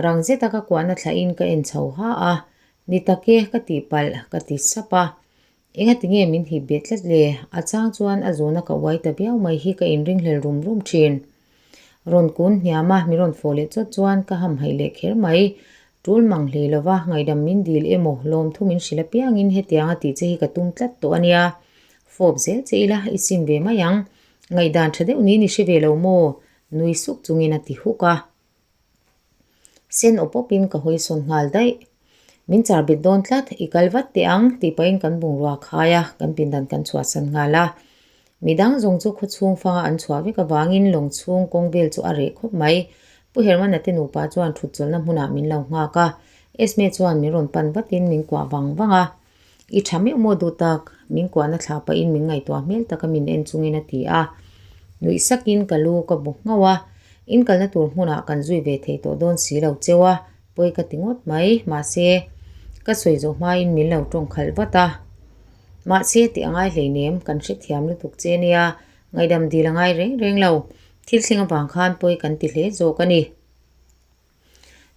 Rang zeta ka kuahna thlahin ka en chho ha a, Ni tak e, ka tih palh, ka ti sap a. Engati nge min hip bet tlat le? A chang chuan a zuna ka uai ta viau mai hi ka inringhlel rum rum thin. Rawn kun hniam a, min rawn fawh leh chawt chuan ka hamhaih leh kher mai. Tul mang hlei lova, ngaihdam min dil emaw, lawmthu min hrilh apiangin hetianga tih che hi ka tum tlat tawh a nia. Fawp zel che ila, i sim ve mai ang. Ngaihdan tha deuh niin i hre ve lo maw? Nui suk chungin a ti huk a. Sen awp awpin ka hawi sawn nghal daih. Min char bet dawn tlat, i kal vat teh ang, tih pahin kan bungrua khai a, kan pindan kan chhuahsan nghal a. Midang zawng chu khawchhung fanga an chhuah vek avangin lawng chhung kawng vel chu a reh khawp mai. Pu Hermana te nupa chuan thut chawlhna hmunah min lo nghak a, Esme chuan min rawn pan vatin min kuah vang vang a. I tha meuh maw duh tak? Min kuahna thlah pahin min ngaihtuah hmel taka min en chungin a ti a. Nuih sakin ka lu ka bu nghauh a, in kalna tur hmunah kan zui ve thei tawh dawn si lo cheu a, pawi ka ti ngawt mai. Mahse, ka sawi zawh hmain min lo tawng khalh vat a. Mahse, tih a ngai hleinem, kan hrethiam lutuk che nia, ngaihdam dil a ngai reng reng lo. Thil thleng avang khan pawi kan ti hle zawk a ni.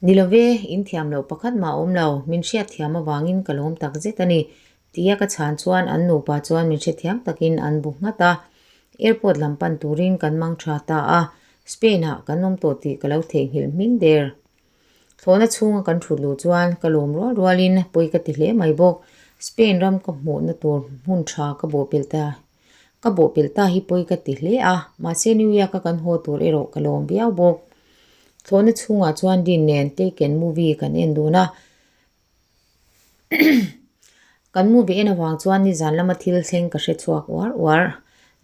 Ni lo ve, in thiam loh pakhat mah a awm lo, min hriat thiam avangin ka lawm tak zet a ni, tia ka chhan chuan an nupa chuan min hrethiam takin an bu nghat a. Airport lam pan turin kan mang tha ta a, Spain-ah kan awm tawh tih ka lo theihnghilh hming der. Thlawhna chhunga kan thut luh chuan ka lawm rual rualin pawi ka ti hle mai bawk. Spain ram ka hmuhna tur hmun tha ka bawhpelh ta ka bawhpelh ta hi pawi ka ti hle a, mahse New York-a kan haw tur erawh ka lawm viau bawk. Thlawhna chhungah chuan Dean nen Taken movie kan en dun a. Kan movie en avang chuan nizan lama thil thleng ka hre chhuak uar uar.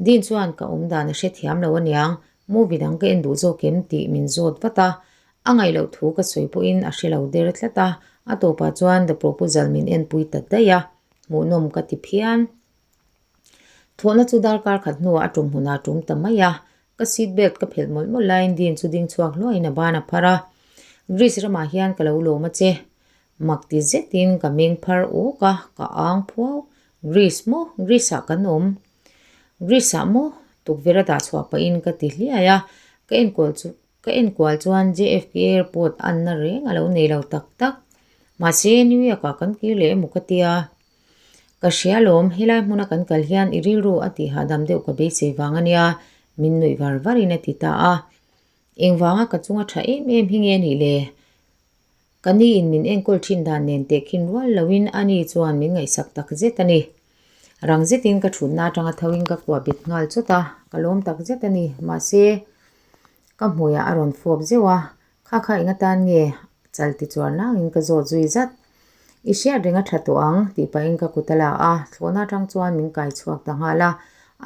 Dean chuan ka awm dan a hrethiam lo aniang, movie dang ka en duh zawk em tih min zawt vat a. A ngaih loh thu ka sawi pawhin a hre lo der tlat a, a tawpah chuan The Proposal min enpui ta daih a, hmuhnawm ka ti phian. Thawhna chu darkar khat hnuah a tum hmunah a tum ta mai a, Ka seat belt ka phelh mawlh mawlh laiin Dean chu ding chhuak hluaiin a ban a phar a, Greece ramah hian ka lo lawm a che. Mak ti zetin ka meng phar awk a, ka ang phuau. Greece maw? Greece ah kan awm. Greece ah maw? Tukverh a dah chhuah pahin ka ti hliai a, ka enkawl chu ka enkual chuan JFK Airport anna reng a lo nei lo tak tak. Mahse New York ah kan kir leh emaw ka tia. Ka hria lawm, helai hmuna kan kal hian i rilru a tih hahdam deuh ka beisei vang a nia, min nuih var varin a ti ta a. Engvanga ka chunga tha em em hi nge nih le? Ka ni in min enkawl thin dan nen tehkhin rual loin a ni chuan min ngaihsak tak zet a ni. Rang zetin ka thutna atanga tho in ka kuah bet nghal chawt a, ka lawm tak zet a ni. Mahse, ka hmuiah a rawn fawp zeuh a, kha kha eng atan nge chal ti chuar nangin ka zawt zui zat. I hriat reng a tha tawh ang tih pahin ka kut a la a, thlawhna atang chuan min kai chhuak ta nghal a,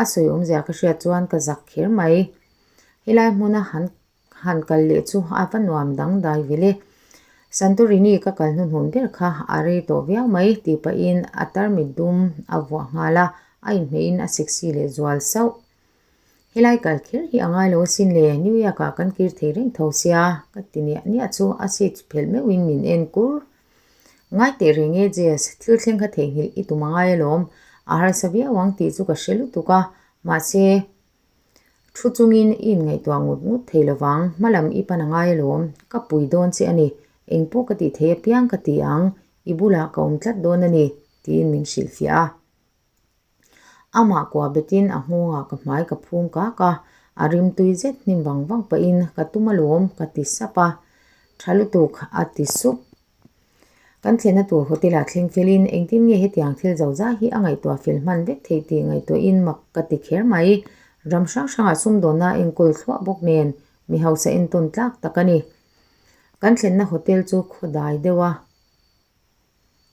a sawi awmzia ka hriat chuan ka zak kher mai. Helai hmuna han Han kal leh chu a va nuam dang dai vel e. Santorini ka kal hnuhnun ber kha a rei tawh viau mai tih pahin a tarmit dum a vuah nghal a, a inhmeihin a sexy leh zual sauh. Helai kal kher hi a ngai lo asin le, New York ah kan kir thei reng tho sia ka ti niah niah chu a seat phelh meuhin min en kur. Ngai teh reng e Jess, thil thleng kha theihnghilh i tum a ngai alawm, a harsa viau ang tih chu ka hre lutuk a, mahse Thu chungin i inngaihtuah ngut ngut thei lovang, hmalam i pan a ngai alawm, ka pui dawn che a ni, eng pawh ka tih thei apiang ka ti ang, i bulah ka awm tlat dawn a ni, tiin min hrilhfiah a. Amah kuah betin a nghawngah ka hmai ka phum kak a, a rim tui zet hnim vang vang pahin ka tum alawm ka ti sap a, tha lutuk a ti sup. Kan thlenna tur hotel ah thleng felin engtin nge hetiang thil zo zai hi a ngaihtuah fel hman vek theih tih ngaihtuahin mak ka ti kher mai. Ram hrang hrangah sumdawnna a enkawl thluah bawk nen mi hausa entawn tlak tak a ni. Kan thlenna hotel chu khawdai deuh a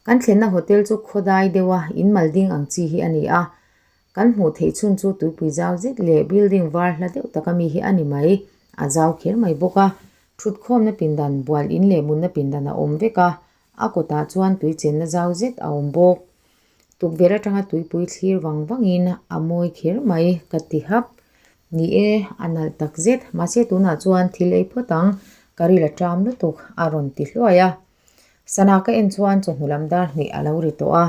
Kan thlenna hotel chu khawdai deuh a in mal ding ang chi hi a ni a. Kan hmuh theih chhun chu tuipui zau zet leh building var hla deuh taka mi hi a ni mai. A zau kher mai bawk a. Thutkhawmna pindan, bual in leh mutna pindan a awm vek a, a kawtah chuan tui chenna zau zet a awm bawk. Tukverh atanga tuipui thlir vang vangin a mawi kher mai ka ti hap. Ni e, a nalh tak zet, mahse tunah chuan thil ei phawt ang, ka ril a ṭam lutuk a rawn ti hluai a. Sana ka en chuan chawhnu lam dar hnih a lo ri tawh a,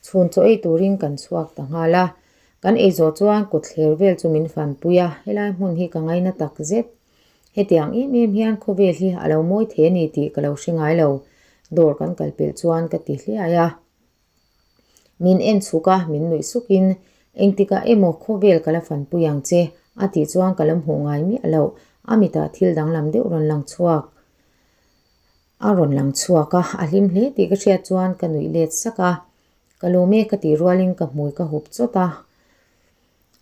chhun chaw ei turin kan chhuak ta nghal a. Kan ei zawh chuan kawtthler vel chu min fanpui a, helai hmun hi ka ngaina tak zet. Hetiang em em hian khawvel hi a lo mawi thei a ni tih ka lo hre ngai lo, dawr kan kal pelh chuan ka ti hliai a. Min en chhuk a, min nuih sukin, Engtikah emaw khawvel ka la fanpui ang che, a tih chuan ka la hmuh ngai miah loh, a mitah thil danglam deuh rawn lang chhuak. A rawn lang chhuak a, a hlim hle tih ka hriat chuan ka nuih let sak a, Ka lawm e ka tih rualin ka hmui ka hup chawt a.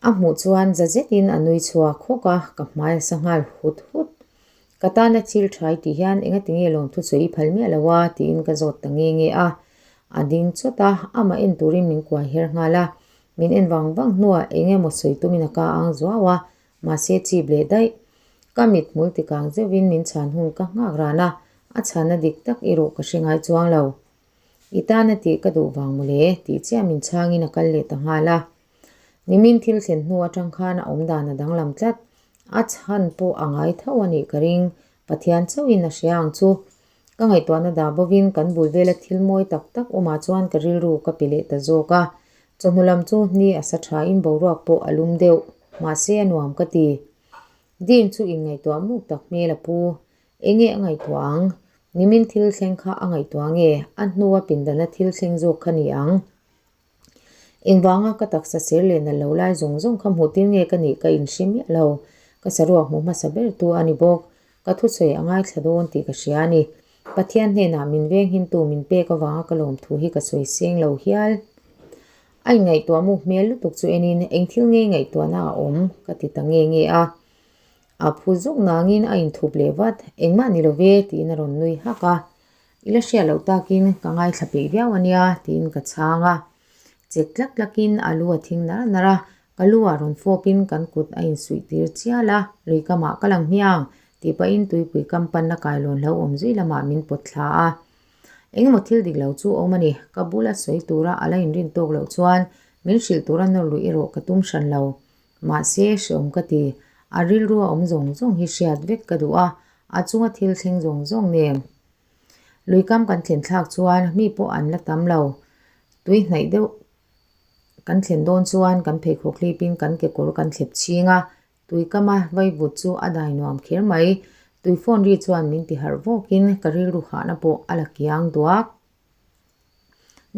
A hmuh chuan za zetin a nui chhuak hawk a, ka hmai a sa nghal hut hut. Ka tana thil tha i tih hian engati nge lawmthu sawi i phal miah lo a? tiin ka zawt ta nge nge a. A ding chawt a, amah en turin min kuai her nghal a. Min en vang vang hnuah eng emaw sawi tumin a ka ang zuau a, mahse chip leh daih. Ka mit hmul tikang zeuhin min chhan hun ka nghak ran a, a chhanna dik tak erawh ka hre ngai chuang lo. I tana tih ka duh vang mawle tih chiah min chhangin a kal leh ta nghal a. Nimin thil thlen hnu atang khan a awm dan a danglam tlat. A chhan pawh a ngai tho a nih ka ring. Pathian chauhin a hria ang chu. Ka ngaihtuahna dah bovin kan bul vela thil mawi tak tak awmah chuan ka rilru ka pe leh ta zawk a. Chawhnu lam chu ni a sa thain boruak pawh a lum deuh. Mahse a nuam ka ti. Dean chu inngaihtuah muk tak hmel a pu. Enge a ngaihtuah ang? Nimin thil thleng kha a ngaihtuah nge? A hnua pindana thil thleng zawk kha ni ang? Engvanga ka taksa ser leh nalh lo lai zawng zawng kha hmuh tir nge ka nih ka inhre miah lo. Ka saruak hmu hmasa ber tu a ni bawk. Ka thusawi a ngaithla dawn tih ka hria a ni. Pathian hnenah min venghimtu min pek avanga ka lawmthu hi ka sawi seng lo hial. A inngaihtuah muk hmel lutuk chu enin eng thil nge ngaihtuahna a awm ka ti ta nge nge a. A phu zuk nangin a inthup leh vat, engmah ni lo ve tiin a rawn nui hak a. I la hriat loh takin ka ngaithla peih viau a nia tiin ka chhang a. Chek tlak tlakin a lu a thing nar nar a, ka lu ah rawn fawpin kan kut a insuih tir chial a, lui kamah ka lang hmiang tih pahin tuipui kam panna kailawn hlo awm zui lamah min pawt thla a. Engemaw thil dik lo chu awm a ni, ka bula sawi tura a la inrin tawk loh chuan min hrilh tura nawr luih erawh ka tum hran lo. Mahse hreawm ka ti, a rilru a awm zawng zawng hi hriat vek ka duh a, a chunga thil thleng zawng zawng nen. Lui kam kan thlen thlak chuan mi pawh an la tam lo. Tui hnaih deuh kan thlen dawn chuan kan pheikhawk hlipin kan kekawr kan thlep chhing a, tui kama vaivut chu a dai nuam kher mai. Tui phone ri chuan min ti harh vawkin ka rilru hahna pawh a la kiang duak.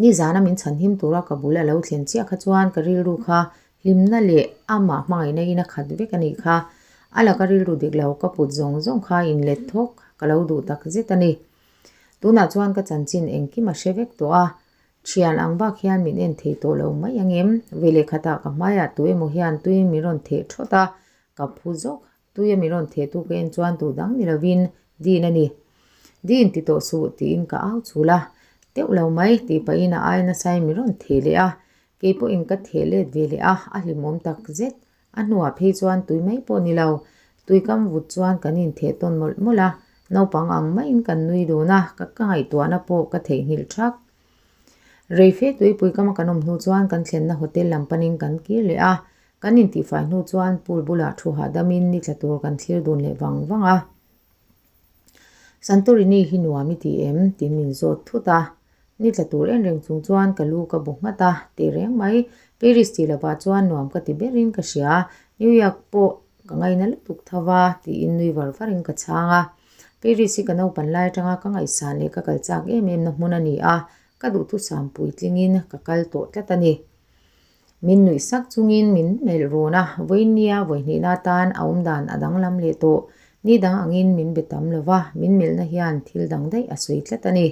Nizana min chhan him tura ka bul a lo thlen chiah kha chuan ka rilru kha hlimna leh amah hmangaihna in a khat vek a nih kha. A laka rilru dik lo ka put zawng zawng kha inlet thawk ka lo duh tak zet a ni. Tunah chuan ka chanchin engkim a hre vek tawh a. Thian ang bak hian min en thei tawh lo mai ang em? Veleh khatah ka hmaiah tu emaw hian tuiin min rawn theh thawt a, ka phu zawk. Tuia min rawn theh tu ka en chuan duh dang ni lovin Dean a ni. Dean ti tawh suh tiin ka au chul a, teuh lo mai tih pahin a ai nasain min rawn theh leh a, kei pawhin ka theh let ve leh a, a hlimawm tak zet. A hnuah phei chuan tui mai pawh ni lo, tui kam vut chuan kan intheh tawn mawlh mawlh a, naupang ang maiin kan nui dun a, ka ka ngaihtuahna pawh ka theihnghilh thak. Reife tuipui kama kan awm hnu chuan kan thlenna hotel lam panin kan kir leh a, kan intihfai hnu chuan pool bulah thu hahdamin ni tla tur kan thlir dun leh vang vang a. Santorini hi nuam i ti em? Tiin min zawt thut a. Ni tla tur en reng chung chuan ka lu ka bu nghat a, tih reng mai. Paris tih lovah chuan nuam ka ti berin ka hria. New York pawh ka ngaina lutuk tho va, tiin nui var varin ka chhang a. Paris hi ka naupan lai atanga ka ngaihsan leh ka kal chak em em na hmun a ni a, ka duhthusam puitlingin ka kal tawh tlat a ni. Min nuih sak chungin min melh run a, vawinia vawihnihna atan a awmdan a danglam leh tawh. Ni dang angin min be tam lo va, min melhna hian thil dang daih a sawi tlat a ni.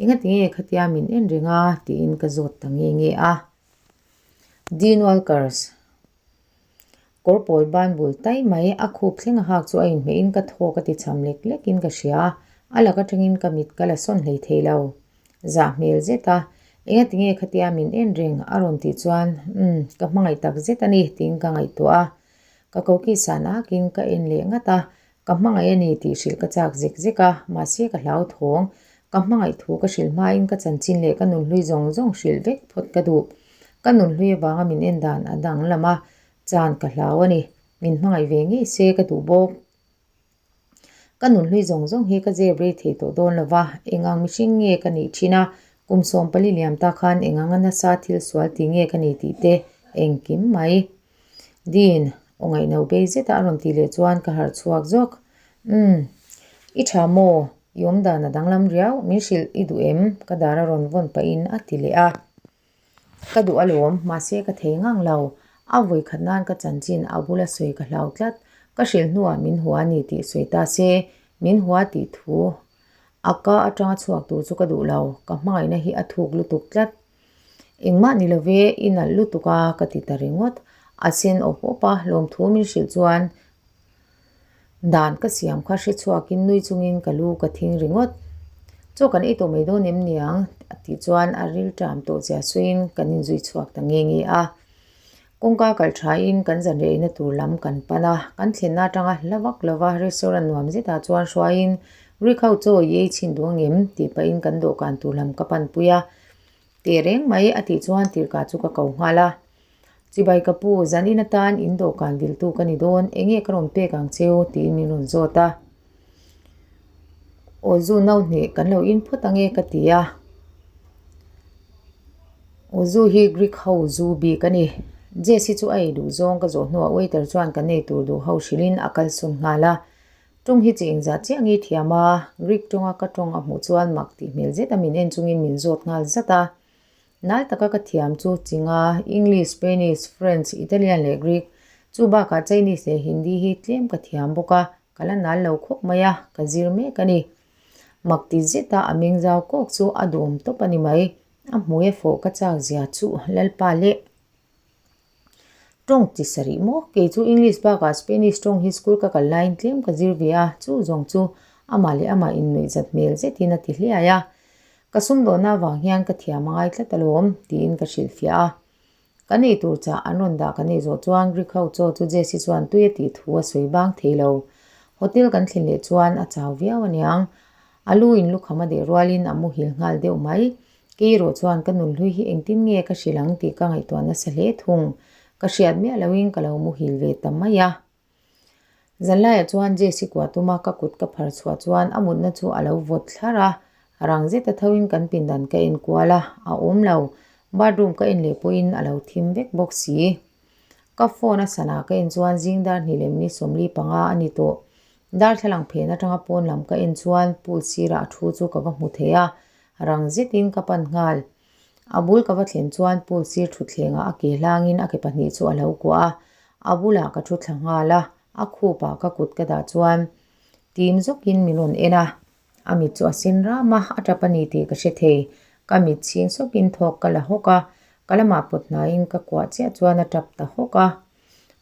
Engati nge khatia min en reng a? tiin ka zawt ta nge nge a. Dean Walkers kawr pawl ban bul tai mai a khup thleng a hak chu a inhmeh in ka thawk a ti cham lek lek in ka hria. A lak atangin ka mit ka la sawn hlei thei lo. Zah hmel zet a, Engati nge khatia min en reng? a rawn tih chuan, Umm, ka hmangaih tak zet a ni, tiin ka ngaihtuah a. Ka koki san akin ka en leh ngat a, ka hmangaih a ni tih hrilh ka chak zek zek a, mahse ka hlauthawng. Ka hmangaih thu ka hrilh hmain ka chanchin leh ka nunhlui zawng zawng hrilh vek phawt ka duh. Ka nunhlui avanga min en dan a danglam a, chan ka hlau a ni. Min hmangaih ve ngei se ka duh bawk. Ka nunhlui zawng zawng hi ka zep rei thei tawh dawn lo va, eng ang mihring nge ka nih thin a, kum 14 liam ta khan eng anga nasa thil sual ti nge ka nih tih te engkim mai. Dean, aw ngaihno bei zeta a rawn tih leh chuan ka harh chhuak zawk. Umm, i tha maw? I awmdan a danglam riau, min hrilh i duh em? Ka dar a rawn vawn pahin a ti leh a. Ka duh alawm, mahse ka thei ngang lo. A vawi khat nan ka chanchin a bula sawi ka hlau tlat. Ka hrilh hnuah min hua a ni tih sawi ta se, min hua tih thu a ka atanga chhuak tur chu ka duh lo. Ka hmangaihna hi a thuk lutuk tlat. Engmah ni love, i nalh lutuk a, ka ti ta ringawt. A sen awp awp a, lawmthu min hrilh chuan Dan ka siam kha hre chhuakin nui chungin ka lu ka thing ringawt. Chaw kan ei tawh mai dawn em niang? A tih chuan a ril ṭam tawh zia sawiin kan inzui chhuak ta nge nge a. Kawngka kalh ṭhain kan zan reina tur lam kan pan a, kan thlenna aṭanga hla vak lova restaurant nuam zetah chuan hruaiin Greek ho chaw i ei chhin duh angem? tih pahin kan dawhkan tur lam ka panpui a. Teh reng mai a tih chuan tirhkah chu ka ko nghal a. Chibai ka pu, zanin atan in dawhkan viltu ka ni dawn, enge ka rawn pek ang cheu? tiin min rawn zawt a. Aw zu no hnih kan lo in phawt ange ka ti a. Aw zu hi Greek ho zu bik a ni. Jess hi chu a ei duh zawng ka zawh hnuah waiter chuan kan ei tur duh ho hrilhin a kalsawn nghal a. Tawng hi chi engzah chiah nge thiam a, Greek tawnga ka tawng a hmuh chuan mak tih hmel zet a min en chungin min zawt nghal zat a. Nal taka ka thiam chu Chinga, English, Spanish, French, Italian leh Greek, chu bakah Chinese leh Hindi hi tlem ka thiam bawk a, ka la nal lo khawp mai a, ka zir mek a ni. Mak ti zeta a meng zau kawk chu a duhawm tawp a ni mai, a hmui a fawh ka chak zia chu Lalpa leh. Tawng chi sarih maw? Kei chu English bakah Spanish tawng hi school ka kal laiin tlem ka zir ve a, chu zawng chu amah leh amah innuihzat hmel zetin a ti hliai a. Ka sumdawnna avang hian ka thiam a ngai tlat alawm, tiin ka hrilhfiah a. Kan ei tur chah an rawn dah kan ei zawh chuan Greek ho chaw chu Jesse chuan tui a tih thu a sawi bang thei lo. Hotel kan thlen leh chuan a chau viau aniang. A lu in lukham a deh rualin a muhil nghal deuh mai. Kei erawh chuan ka nunhlui hi engtin nge ka hrilh ang tih ka ngaihtuah nasa hle thung. Ka hriat miah loin ka lo muhil ve ta mai a. Zanlaiah chuan Jesse kuah tuma ka kut ka phar chhuah chuan a mutna chu a lo vawt thlar a, rang zeta thoin kan pindan ka en kual a, a awm lo. Bathroom ka en leh pawhin a lo thim vek bawk si. Ka phone a sana ka en chuan zing dar hnih leh minute 45 a ni tawh. Darthlalang phen atanga pawn lam ka en chuan pool sirah a thu chu ka va hmu thei a, rang zetin ka pan nghal. A bul ka va thlen chuan pool sir thutthlengah a ke hlangin a ke pahnih chu a lo kuah a, a bulah ka thu thla nghal a, a khupah ka kut ka dah chuan tim zawkin min rawn en a, a mit chu a sen ram a, a tap a ni tih ka hre thei. Ka mit chhing sawkin thawk ka la hawk a, ka lamah pawt hnaiin ka kuah chiah chuan a tap ta hawk a.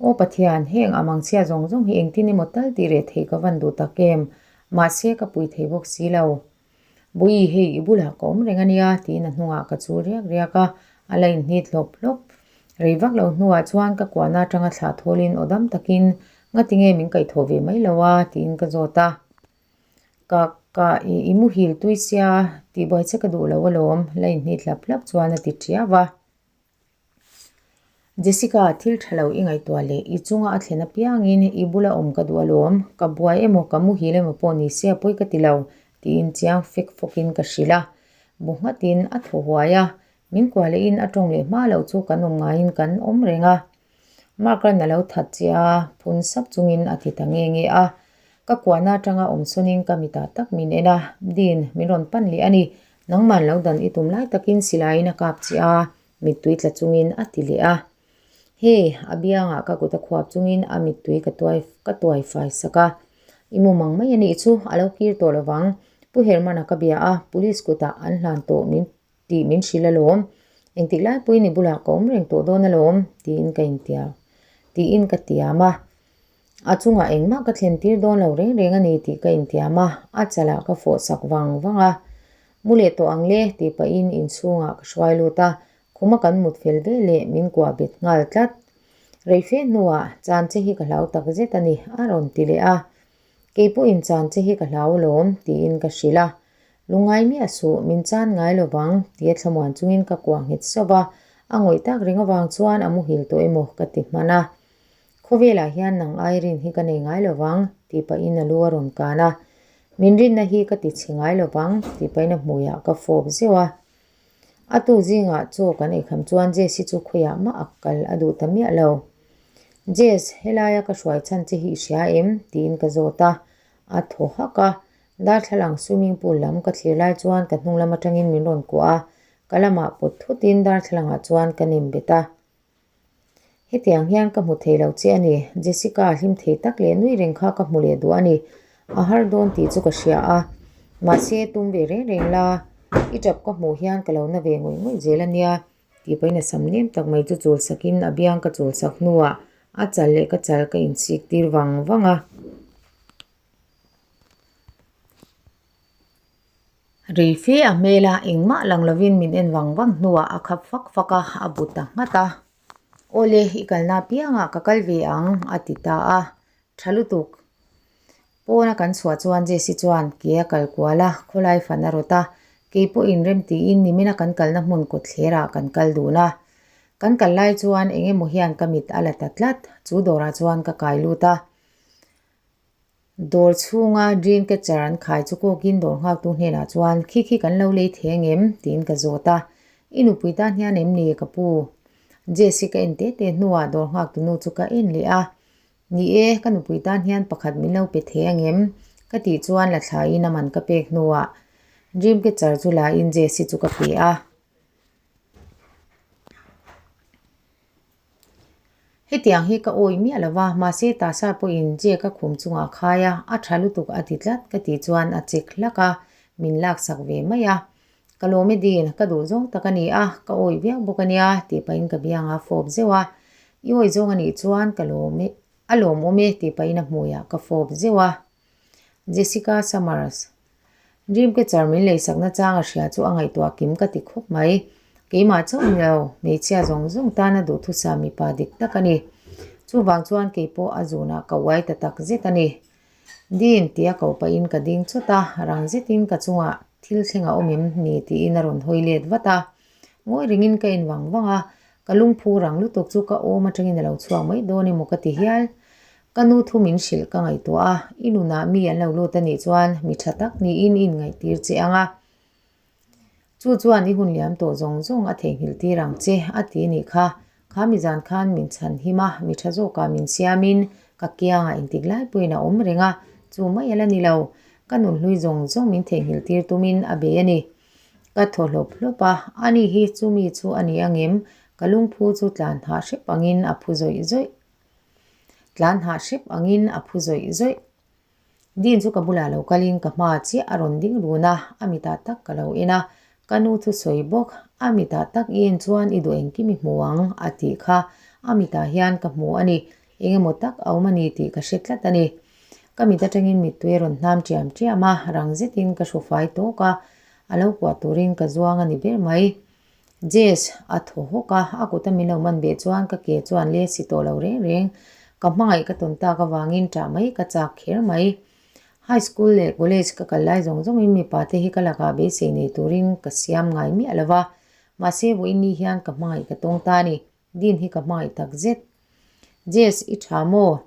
Aw Pathian, heng a mangchhia zawng zawng hi engtin emaw tal tih reh theih ka van duh tak em? Mahse ka pui thei bawk si lo. Bawi, hei i bulah ka awm reng a nia, tiin a hnungah ka chul riak riak a, a la inhnit hlawp hlawp. Rei vak lo hnuah chuan ka kuahna atanga thlah thawlin aw dam takin, Ngati nge min kaihthawh ve mai lo a? tiin ka zawt a. Ka, ka, i, i muhil tui sia, tihbuai che ka duh lo alawm, la inhnit hlap hlap chuan a ti ṭiau a. Jessica, thil tha lo i ngaihtuah leh i chunga a thlen apiangin i bula awm ka duh alawm, ka buai emaw ka muhil emaw pawh ni se a pawi ka ti lo, tiin chiang fek fawkin ka hrilh a. Bu nghatin a thaw huai a, min kuah lehin a tawng leh hma loh chu kan awm ngaiin kan awm reng a. Mark-a'n a lo that che a, phun sap chungin a ti ta nge nge a. Ka kuahna atanga awm sawnin ka mitah tak min en a, Dean, min rawn pan leh a ni, nangman lo dan i tum lai takin silaiin a kap che a, Mittui tla chungin a ti leh a. Hey, a biangah ka kut a khuap chungin a mittui ka tuai ka tuai fai sak a. I mu mang mai a nih chu, a lo kir tawh lovang. Pu Herman-a ka bia a, police kutah an hlan tawh min tih min hrilh alawm. Engtik lai pawhin i bulah ka awm reng tawh dawn alawm, tiin ka intiam tiin ka tiam a. A chungah engmah ka thlen tir dawn lo reng reng a ni tih ka intiam a, a chalah ka fawh sak vang vang a. Mu leh tawh ang le tih pahin inchhungah ka hruai lut a, khuma kan mut fel ve leh min kuah bet nghal tlat. Rei fe hnuah chan che hi ka hlau tak zet a ni a rawn ti leh a. Kei pawhin chan che hi ka hlau alawm tiin ka hrilh a. Lungngai miah suh, min chan ngai lo vang tia thlamuan chungin ka kuah nghet sauh a, a ngawih tak reng avang chuan a muhil tawh emaw ka ti hman a. Khawvelah hian nang ai rin hi ka nei ngai lo vang, tih pahin a lu a rawn kan a. Min rinna hi ka ti chhe ngai lo vang, tih pahin a hmuiah ka fawp zeuh a. A tu zingah chaw kan eikham chuan Jess hi chu khawiah mah a kal a duh ta miah lo. Jess, helaia ka hruai chhan che hi i hria em? tiin ka zawt a. A thaw hak a. Darthlalang swimming pool lam ka thlir lai chuan ka hnung lam atangin min rawn kuah a. Ka lamah pawt thutin darthlalangah chuan ka nem bet a. Hetiang hian ka hmu thei lo che a ni. Jessica hlim thei tak leh nui reng kha ka hmu leh duh a ni. A har dawn tih chu ka hria a. Mahse, tum ve reng reng la, i tap ka hmuh hian ka lo na ve ngawih ngawih zel a nia tih pahin a sam nem tak mai chu chul sakin a biang ka chul sak hnuah a chal leh ka chal ka inchhik tir vang vang a. Rei fe a hmel a, engmah lang lovin min en vang vang hnuah a khap fak fak a, a bu ta nghat a. Awle, i kalna apiangah ka kal ve ang, a ti ta a. Tha lutuk. Pawna kan chhuah chuan Jessie chuan ke a kal kual a, khawlai fan a rawt a. Kei pawhin rem tiin nimina kan kalna hmun kawtthlerah kan kal dun a. Kan kal lai chuan eng emaw hian ka mit a la ta tlat, chu dawrah chuan ka kai lut a. Dawr chhunga dream catcher an khai chu kawkin dawr nghaktu hnenah chuan khi khi kan lo lei thei angem? tiin ka zawt a. I nupui tan hian em ni ka pu? Jess hi ka en te te hnuah dawr nghaktu nu chu ka en leh a. Ni e, ka nupui tan hian pakhat min lo pe thei angem? Ka tih chuan la thlaiin a man ka pek hnuah dream catcher chu la in Jess hi chu ka pe a. Hetiang hi ka awi miah lo va, mahse Tasa pawhin Jake a khum chungah a khai a, a tha lutuk a ti tlat ka tih chuan a chek hlak a, min laksak ve mai a. Ka lawm e Dean, ka duh zawng tak a ni a, ka awi viau bawk a nia tih pahin ka biangah a fawp zeuh a. I awi zawng a nih chuan ka lawm e, a lawmawm e tih pahin a hmuiah ka fawp zeuh a. Jessica Summers. Dreamcatcher min leisakna chang a hria chu a ngaihtuah kim ka ti khawp mai. Keimah chauh ni lo, hmeichhia zawng zawng tana duhthusam mipa dik tak a ni. Chuvang chuan keipawh a zunah ka uai ta tak zet a ni. Dean tia ko pahin ka ding chawt a, rang zetin ka chungah thil thleng a awm em ni tiin a rawn hawi let vat a. Ngawi ringin ka en vang vang a, ka lungphu rang lutuk chu ka awm atangin a lo chhuak mai dawn emaw ka ti hial. Ka nu thu min hrilh ka ngaihtuah a, i nunah mi an lo lut a nih chuan mi tha tak niin i inngaihtir che ang a. Chu chuan i hun liam tawh zawng zawng a theihnghilh tir ang che a ti nih kha. Kha mi zan khan min chhan him a, mi tha zawkah min siamin ka kiangah engtik lai pawhin a awm reng a, chu mai a la ni lo. Ka nunhlui zawng zawng min theihnghilh tir tumin a bei a ni. Ka thaw hlawp hlawp a, ani hi chu mi chu a ni angem? Ka lungphu chu tlan hah hrep angin a phu zawih zawih. Tlan hah hrep angin a phu zawih zawih. Dean chu ka bulah lo kalin ka hma chiah a rawn ding run a, a mitah tak ka lo en a. Ka nu thusawi bawk, a mitah tak i en chuan i duh engkim i hmu ang, a tih kha. A mitah hian ka hmu a ni. Eng emaw tak a awm a ni tih ka hre tlat a ni. Ka mit atangin mittui a rawn hnam ṭiam ṭiam a, rang zetin ka hrufai tawk a, a lo kuah turin ka zuang a ni ber mai. Jess a thaw hawk a, a kut a min lo man beh chuan ka ke chuan le si tawh lo reng reng. Ka hmangaih ka tawn tak avangin ṭah mai ka chak kher mai. High school leh college ka kal lai zawng zawngin mipa te hi ka lakah beisei nei turin ka siam ngai miah lo va, mahse vawiin ni hian ka hmangaih ka tawng ta a ni. Din hi ka hmangaih tak zet. Jess, i tha maw?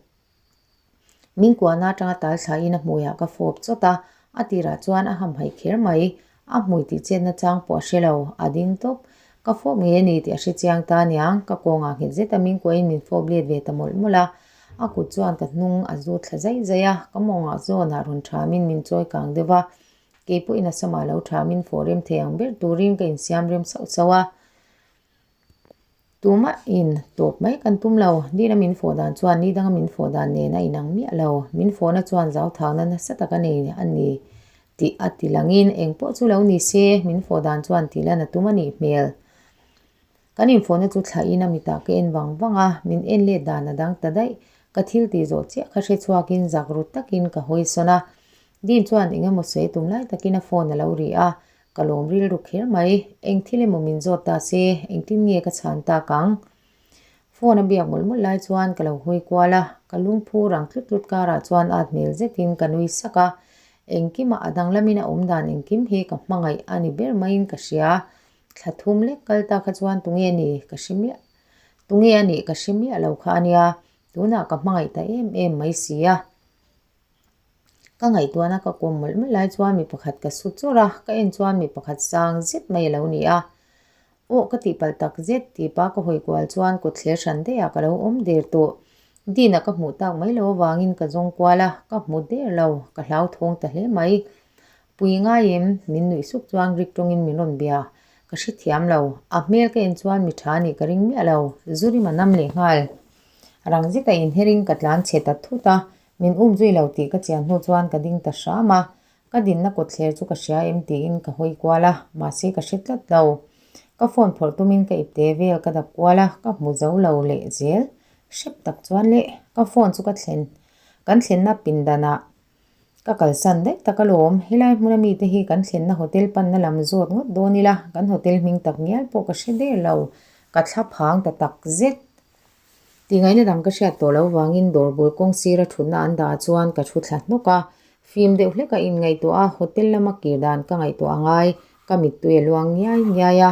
Min kuahna atanga tal thlain a hmuiah ka fawp chawt a, a tirah chuan a hamhaih kher mai. A hmui tih chetna chang pawh a hre lo, a ding tawp. Ka fawp ngei a ni tih a hre chiang ta aniang, ka kawngah nghet zeta min kuahin min fawp let ve ta mawlh mawlh a. A kut chuan ka hnung a zut thla zaih zaih a, ka mawngah zawnah rawn thamin min chawi kang deuh a. Kei pawhin a samah lo thamin fawh rem thei ang ber turin ka insiam rem sauh sauh a. Tumah in tawp mai kan tum lo. Dina min fawh dan chuan ni danga min fawh dan nen a inang miah lo. Min fawhna chuan zauthakna nasa tak a nei a ni tih a ti langin eng pawh chu lo ni se min fawh dan chuan tih lan a tum a nih hmel. Kan infawhna chu thlahin a mitah ka en vang vang a, min en let dan a dang ta daih. Ka thil tih zawh chiah kha hre chhuakin zak rut takin ka hawi sawn a. Din chuan eng emaw sawi tum lai takin a phone a lo ri a, Ka lawm rilru kher mai, eng thil emaw min zawt ta se, engtin nge ka chhan tak ang? Phone a biak mawlh mawlh lai chuan ka lo hawi kual a, ka lungphu rang tlut tlut karah chuan at hmel zetin ka nui sak a, engkimah a danglamin a awm dan engkim hi ka hmangaih a ni ber maiin ka hria. Thla thum lek kal ta kha chuan tunge a nih ka hre miah tunge a nih ka hre miah lo kha a nia, tunah ka hmangaih ta em em mai si a. Ka ngaihtuahna ka kawm mawlh mawlh lai chuan mi pakhat ka su chawrh a, ka en chuan mi pakhat sang zet mai a lo ni a. Aw ka tihpalh tak zet tih pa ka hawi kual chuan kut thler hran daih ah ka lo awm der tawh. Dina ka hmuh tak mai lo avangin ka zawng kual a, ka hmu der lo, ka hlauthawng ta hle mai. Pui ngai em? Min nuih suk chuan Greek tawngin min rawn bia. Ka hrethiam lo. A hmel ka en chuan mi tha nih ka ring miah lo. Zurima nam leh nghal. Rang zeta inherin ka tlan chhe ta thut a, Min um zui lo tih ka chian hnu chuan ka ding ta hram a, ka dinna kawtthler chu ka hria em tiin ka hawi kual a, mahse ka hre tlat lo. Ka phone phawrh tumin ka ipte vel ka dap kual a, ka hmu zo lo leh zel hrep tak chuan leh ka phone chu ka thlen kan thlenna pindanah ka kalsan daih tak alawm. Helai hmuna mite hi kan thlenna hotel panna lam zawt ngawt dawn ila kan hotel hming tak ngial pawh ka hre der lo, ka thla phang ta tak zet. Tingaihna dang ka hriat tawh loh vangin dawr bul kawng sira thutna an dah chuan ka thu thla hnawk a, fim deuh hlek a inngaihtuah a, hotel lama kir dan ka ngaihtuah a ngai, ka mittui a luang ngiai ngiai a.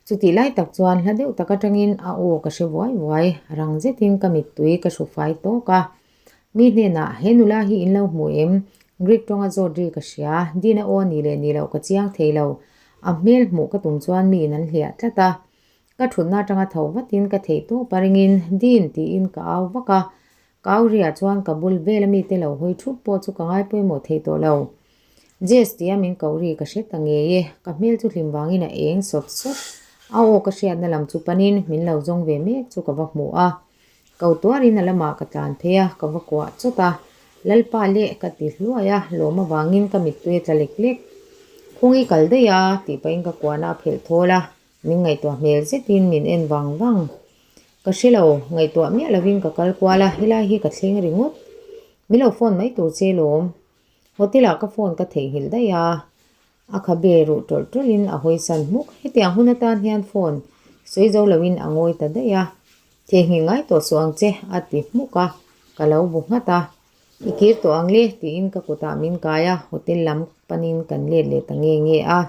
Chutih lai tak chuan hla deuh tak atangin a aw ka hre vuai vuai, rang zetin ka mittui ka hru fai tawk a. Mi hnenah, He nula hi in lo hmu em? Greek tawnga zawt ri ka hria, Dina aw ni leh ni loh ka chiang thei lo. A hmel hmuh ka tum chuan mi in an hliah tlat a. Ka thutna atanga tho vatin ka theih tawp a ringin Din tiin ka au vak a, ka au riah chuan ka bul vel ami te lo hawi thup pawh chu ka ngai pawimawh thei tawh lo. Jess tia min ko ri ka hre ta ngei e, ka hmel chu hlim vangin a eng sawt sawt. A aw ka hriatna lam chu panin min lo zawng ve mek chu ka va hmu a. Ko tuarin a lamah ka tlan phei a, ka va kuah chawt a. Lalpa leh ka ti hluai a, lawm avangin ka mittui a tla lek lek. Khawngi kal daih a tih pahin ka kuahna a phelh thawl a. Min ngaihtuah hmel zetin min en vang vang. Ka hre lo, ngaihtuah miah lovin ka kal kual a, helai hi ka thleng ringawt. Min lo phone mai tur che lawm. Hotel ah ka phone ka theihnghilh daih a, a khabe ruh tawlh tawlhin a hawi san hmuk. Hetiang hun atan hian phone sawi zo loin a ngawi ta daih a. Theihnghilh ngai tawh suh ang che, a ti hmuk a, ka lo bu nghat a. I kir tawh ang le, tiin ka kutah min kai a, hotel lam panin kan let leh ta nge nge a.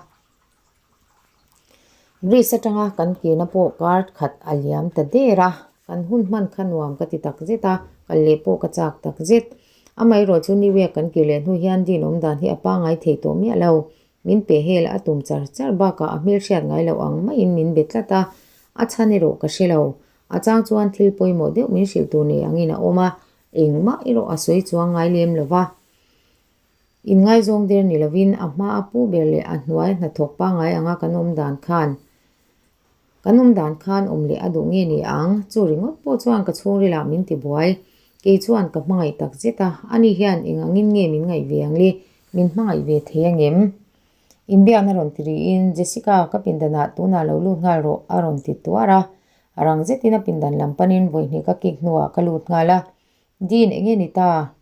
Greece atanga kan kirna pawh kar khat a liam ta der a, kan hun hman kha nuam ka ti tak zet a, kal leh pawh ka chak tak zet. Amaherawh chu New York kan kir leh hnu hian Dean awm dan hi a pangngai thei tawh miah lo. Min pe hel a tum char char bakah a hmel hriat ngai loh ang maiin min be tlat a, a chhan erawh ka hre lo. A chang chuan thil pawimawh deuh min hrilh tur nei angin a awm a, engmah erawh a sawi chuang ngai lem lo va. Inngaizawng der ni lovin a hma a pu ber leh a hnuai hnathawk pangngai anga kan awm dan khan kan awm dan khan awm leh a duh nge ni ang? Chu ringawt pawh chuan ka chhungrilah min ti buai. Kei chuan ka hmangaih tak zet a, ani hian eng angin nge min ngaih ve ang le? Min hmangaih ve thei angem? Inbiakna rawn ti rihin, Jessica, ka pindanah tunah lo lut nghal rawh, a rawn ti tuar a. Rang zetin a pindan lam panin vawihnih ka kik hnuah ka lut nghal a. Dean, enge ni ta?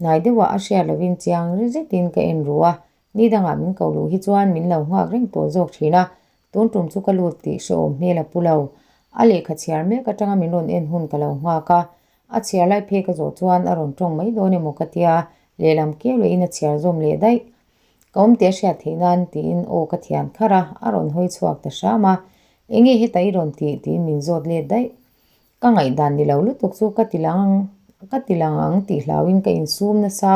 Hnai deuhah a hriat lovin chiang ri zetin ka en ru a. Ni dangah min ko luh hi chuan min lo nghak reng tawh zawk thin a. Tun tum chu ka lut tih hrehawm hmel a pu lo. A lehkha chhiar mek atanga min rawn en hun ka lo nghak a. A chhiar lai phei ka zawh chuan a rawn tawng mai dawn emaw ka tia, lehlam keu lehin a chhiar zawm leh daih. Ka awm teh a hriat theih nan tiin aw ka thian kharh a, a rawn hawi chhuak ta hram a. Enge heta i rawn tih? tiin min zawt let daih. Ka ngaihdan ni lo lutuk chu ka ti lang ka ti lang ang tih hlauhin ka insum nasa.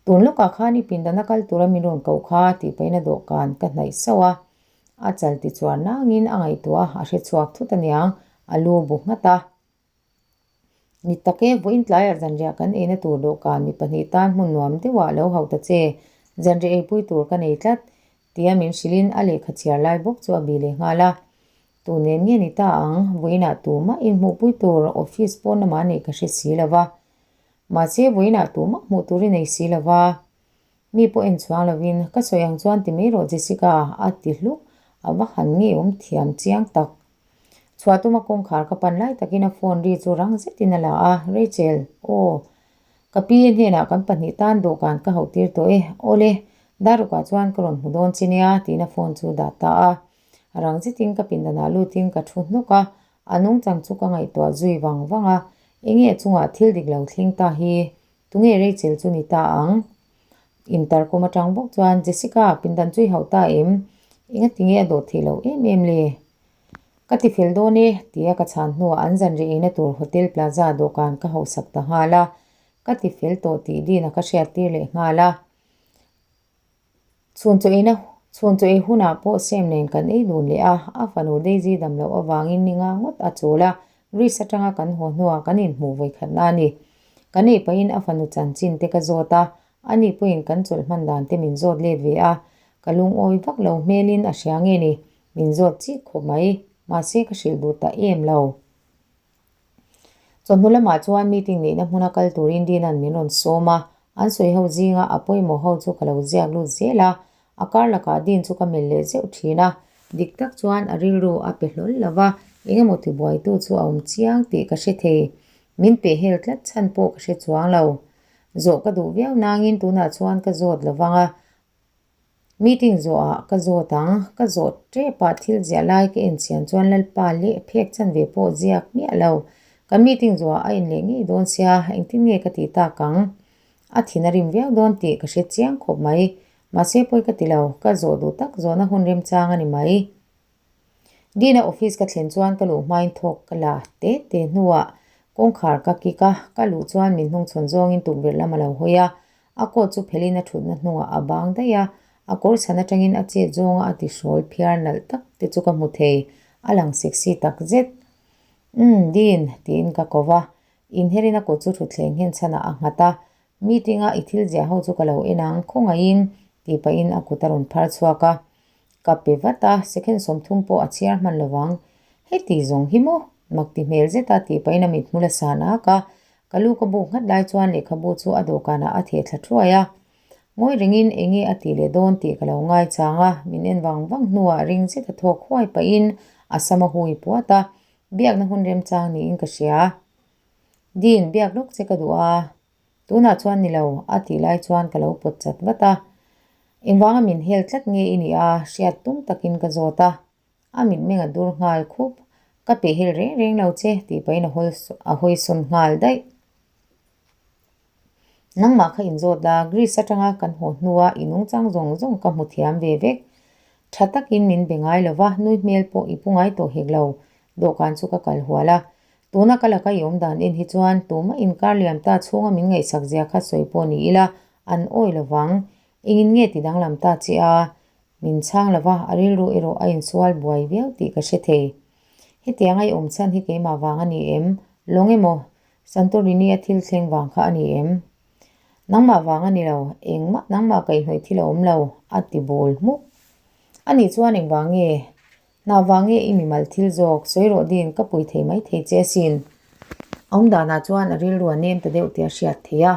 Tun lawkah khan i pindan a kal tura min rawn koh kha tih pahin a dawhkan ka hnaih sauh a. A chal ti chuan nangin a ngaihtuah a, a hre chhuak thut aniang, a lu bu nghat a. Ni tak e, vawiin tlaiah zanriah kan eina tur dawhkan mi pahnih tan hmun nuam deuhah lo hauh ta che, zanriah eipui tur ka nei tlat, tia min hrilhin a lehkha chhiar lai bawk chu a bih leh nghal a. Tu nen nge ni ta ang, vawiinah tumah inhmuhpui tur office pawn lamah neih ka hre si lo va. Mahse, vawiinah tumah hmuh tur i nei si lo va. Mi pawh en chhuang lovin, Ka sawi ang chuan ti mai rawh Jessica, a ti hluk, a va han ngeiawm thiam chiang tak. Chhuah tuma kawngkhar ka pan lai takin a phone ri chu rang zetin a la a, Rachel, aw. Ka pi e hnenah kan pahnih tan dawhkan ka hauh tir tawh e, awle, Darukah chuan ka rawn hmu dawn che nia, tiin a phone chu dah ta a. Rang zetin ka pindanah lutin ka thu hnawk a, a nungchang chu ka ngaihtuah zui vang vang a, enge a chungah thil dik lo thleng ta hi, tunge Rachel chu ni ta ang? Intercom atang bawk chuan, Jessica, pindan chu i hauh ta em? Engatinge a dawh theih loh em em le? Ka ti fel dawn e, tia ka chhan hnuah an zan rih eina tur Hotel Plaza dawhkan ka hauhsak ta nghal a. Ka ti fel tawh tih dina ka hriat tir leh nghal a. Chhun chaw eina chhun chaw ei hunah pawh Sam nen kan ei dun leh a, a fanu Daisy dam loh avangin ni nga ngawt a chawl a, Greece atanga kan haw hnuah kan inhmuh vawikhatna a ni. Kan ei pahin a fanu chanchin te ka zawt a, ani pawhin kan chawlh hman dan te min zawt let ve a, ka lungawi vak lo hmelin a hria nge ni. Min zawt chik khawp mai, mahse ka hrilh duh ta em lo. Chawhnu lamah chuan meeting neihna hmuna kal turin Dina'n min rawn sawm a, an sawi ho zinga a pawimawh ho chu ka lo ziak lut zel a, a kar lakah Din chu ka melh leh zeuh thin a. Dik tak chuan a rilru a pe hlawl lo va, eng emaw tibuaitu chu a awm chiang tih ka hre thei. Min peh hel tlat chhan pawh ka hre chuang lo. Zawh ka duh viau nangin tunah chuan ka zawt lo vang a, Meeting zawhah ka zawt ang, ka zawt tepah thil ziah lai ka enchian chuan Lalpa leh phek chan ve pawh ziak miah lo. Kan meeting zawhah a inleh ngei dawn sia, engtin nge ka tih tak ang? A thin a rim viau dawn tih ka hre chiang khawp mai. Mahse pawi ka ti lo, ka zawh duh tak zawhna hun remchang a ni mai. Dina office ka thlen chuan ka luh hmain thawk ka la te te hnuah kawngkhar ka kik a, ka luh chuan min hnungchhawn zawngin tukverh lam a lo hawi a, a coat chu phelhin a thutna hnungah a bang daih a, a kawr chhan atangin a chet zawnga a ti hrawl phiar nalh tak te chu ka hmu thei, a lang sexy tak zet. Umm, Din, tiin ka ko va, inherin a kut chu thutthleng nghen chhanah a nghat a, meeting-a i thil ziah ho chu ka lo en ang, khawngaihin, tih pahin a kut a rawn phar chhuak a. Ka pe vat a, second 30 pawh a chhiar hman lo vang. Heti zawng hi maw? Mak ti hmel zet a tih pahin a mithmul a san ak a. Ka lu ka buk nghat lai chuan lehkhabu chu a dawhkanah a theh thla thuai a. Ngawi rengin eng nge a tih leh dawn tih ka lo ngaichang a, min en vang vang hnuah ring zet a thawk huai pahin a sam a hui puat a, biakna hun remchang niin ka hria. Dean, biak lawk che ka duh a. Tunah chuan ni lo, a tih lai chuan ka lo pawt chat vat a. Engvanga min hel tlat nge i nih a, hriat tum takin ka zawt a. A mitmeng a dur nghal khup. Ka pehhel reng reng lo che, tih pahin a hawl a hawi sawn nghal daih. Nangmah kha inzawt la, Greece atanga kan haw hnua i nungchang zawng zawng ka hmu thiam ve vek. Tha takin min be ngai lo va, nui hmel pawh i pu ngai tawh hek lo. Dawhkan chu ka kal hual a. Tuna ka laka i awm dan en hi chuan tumah inkar liam ta chhunga min ngaihsak zia kha sawi pawh ni ila, an awi lo vang. Engin nge ti danglam ta che a? Min chhang lo va, a rilru erawh a insual buai viau tih ka hre thei. Hetianga i awm chhan hi keimah vang a ni em? Lawng emaw? Santorini a thil thleng vang kha a ni em? Nangmah vang a ni lo, engmah nangmah kaihhnawih thil a awm lo, a ti bul hmuk. A nih chuan engvang nge? Hna vang nge i mimal thil zawk? Sawi rawh din, ka pui thei mai thei che asin. A awm danah chuan a rilru a nem ta deuh tih a hriat theih a.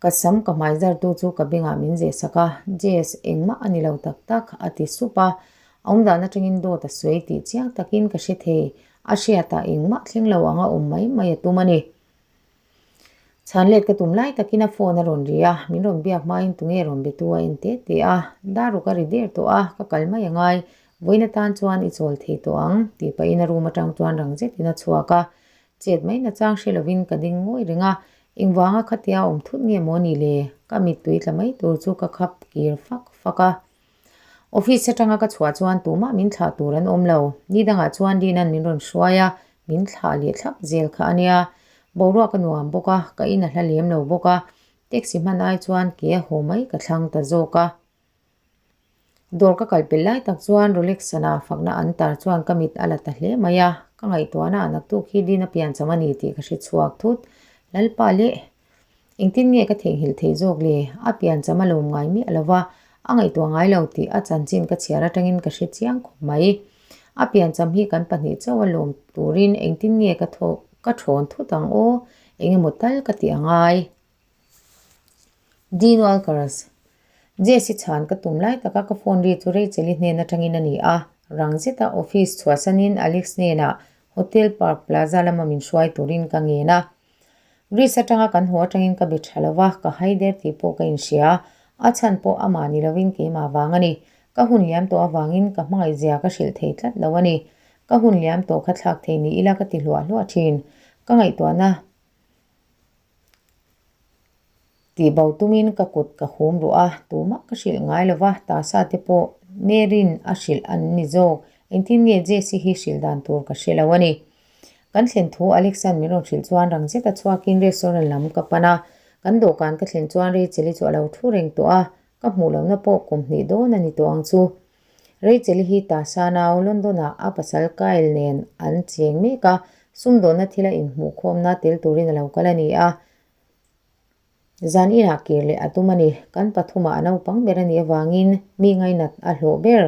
Ka sam ka hmai zartu chu ka bengah min zeh sak a, Jess, engmah a ni lo tak tak, a ti sup a. A awmdan atangin dawt a sawi tih chiang takin ka hre thei, a hriatah engmah thleng lo anga awm mai mai a tum a ni. Chhan let ka tum lai takin a phone a rawn ri a, min rawn biak hmain tunge rawn be tu a en teh teh a, daruk a ri der tawh a, ka kal mai angai, vawiin atan chuan i chawl thei tawh ang, tih pahin a room atang chuan rang zetin a chhuak a, chet mai nachang hre lovin ka ding ngawi reng a, engvanga khatia awm thut nge maw ni le, ka mittui tla mai tur chu ka khap kir fak fak a. Office atanga ka chhuah chuan tumah min thlah tur an awm lo. Ni dangah chuan Dina'n min rawn hruai a, min thlah leh thlap zel kha a nia. Boruak a nuam bawk a, ka in a hla lem lo bawk a, taxi hman ai chuan ke a haw mai ka thlang ta zawk a. Dawr ka kal pel lai tak chuan Rolex sana fakna an tar chuan ka mit a la ta hle mai a, ka ngaihtuahna ah naktuk hi Dina piancham a ni tih ka hre chhuak thut. Lalpa leh. Engtin nge ka theihnghilh theih zawk le? A piancham a lawm ngai miah lo va, a ngaihtuah ngai lo tih a chanchin ka chhiar atangin ka hre chiang khawp mai. A piancham hi kan pahnih chauh a lawm turin engtin nge ka thaw ka thawn thut ang aw? Eng emaw tal ka tih a ngai. Dean Walkers, Jesse chhan ka tum lai taka ka phone ri chu Rachel-i hnen atangin a ni a, rang zeta office chhuahsanin Alex hnenah Hotel Park Plaza lama min hruai turin ka ngen a. Greece atanga kan haw atangin ka be tha lo va, ka hai der tih pawh ka inhria. A chhan pawh amah ni lovin keimah vang a ni. Ka hun liam tawh avangin ka hmangaihzia ka hrilh thei tlat lo a ni. Ka hun liam tawh kha thlak thei ni ila ka ti hluah hluah thin. Ka ngaihtuahna tih bo tumin ka kut ka hum ruh a, tumah ka hrilh ngai lo va, tasa te pawh Mary'n a hrilh an ni zawk. Engtin nge Jesse hi hrilh dan tur ka hre lo a ni. Kan thlen thu Alexan min rawn hrilh chuan rang zeta chhuakin restaurant lam ka pan a, kan dawhkan ka thlen chuan Rachel-i chu a lo thu reng tawh a, ka hmuh lohna pawh kum hnih dawn a ni tawh ang chu. Rachel-i hi Tasha nau London-ah a pasal Kyle nen an cheng mek a, sumdawnna thila inhmuhkhawmna tel turin a lo kal a ni a. Zan inah kir leh a tum a ni. Kan pathumah a naupang ber a nih avangin mi ngainat a hlawh ber.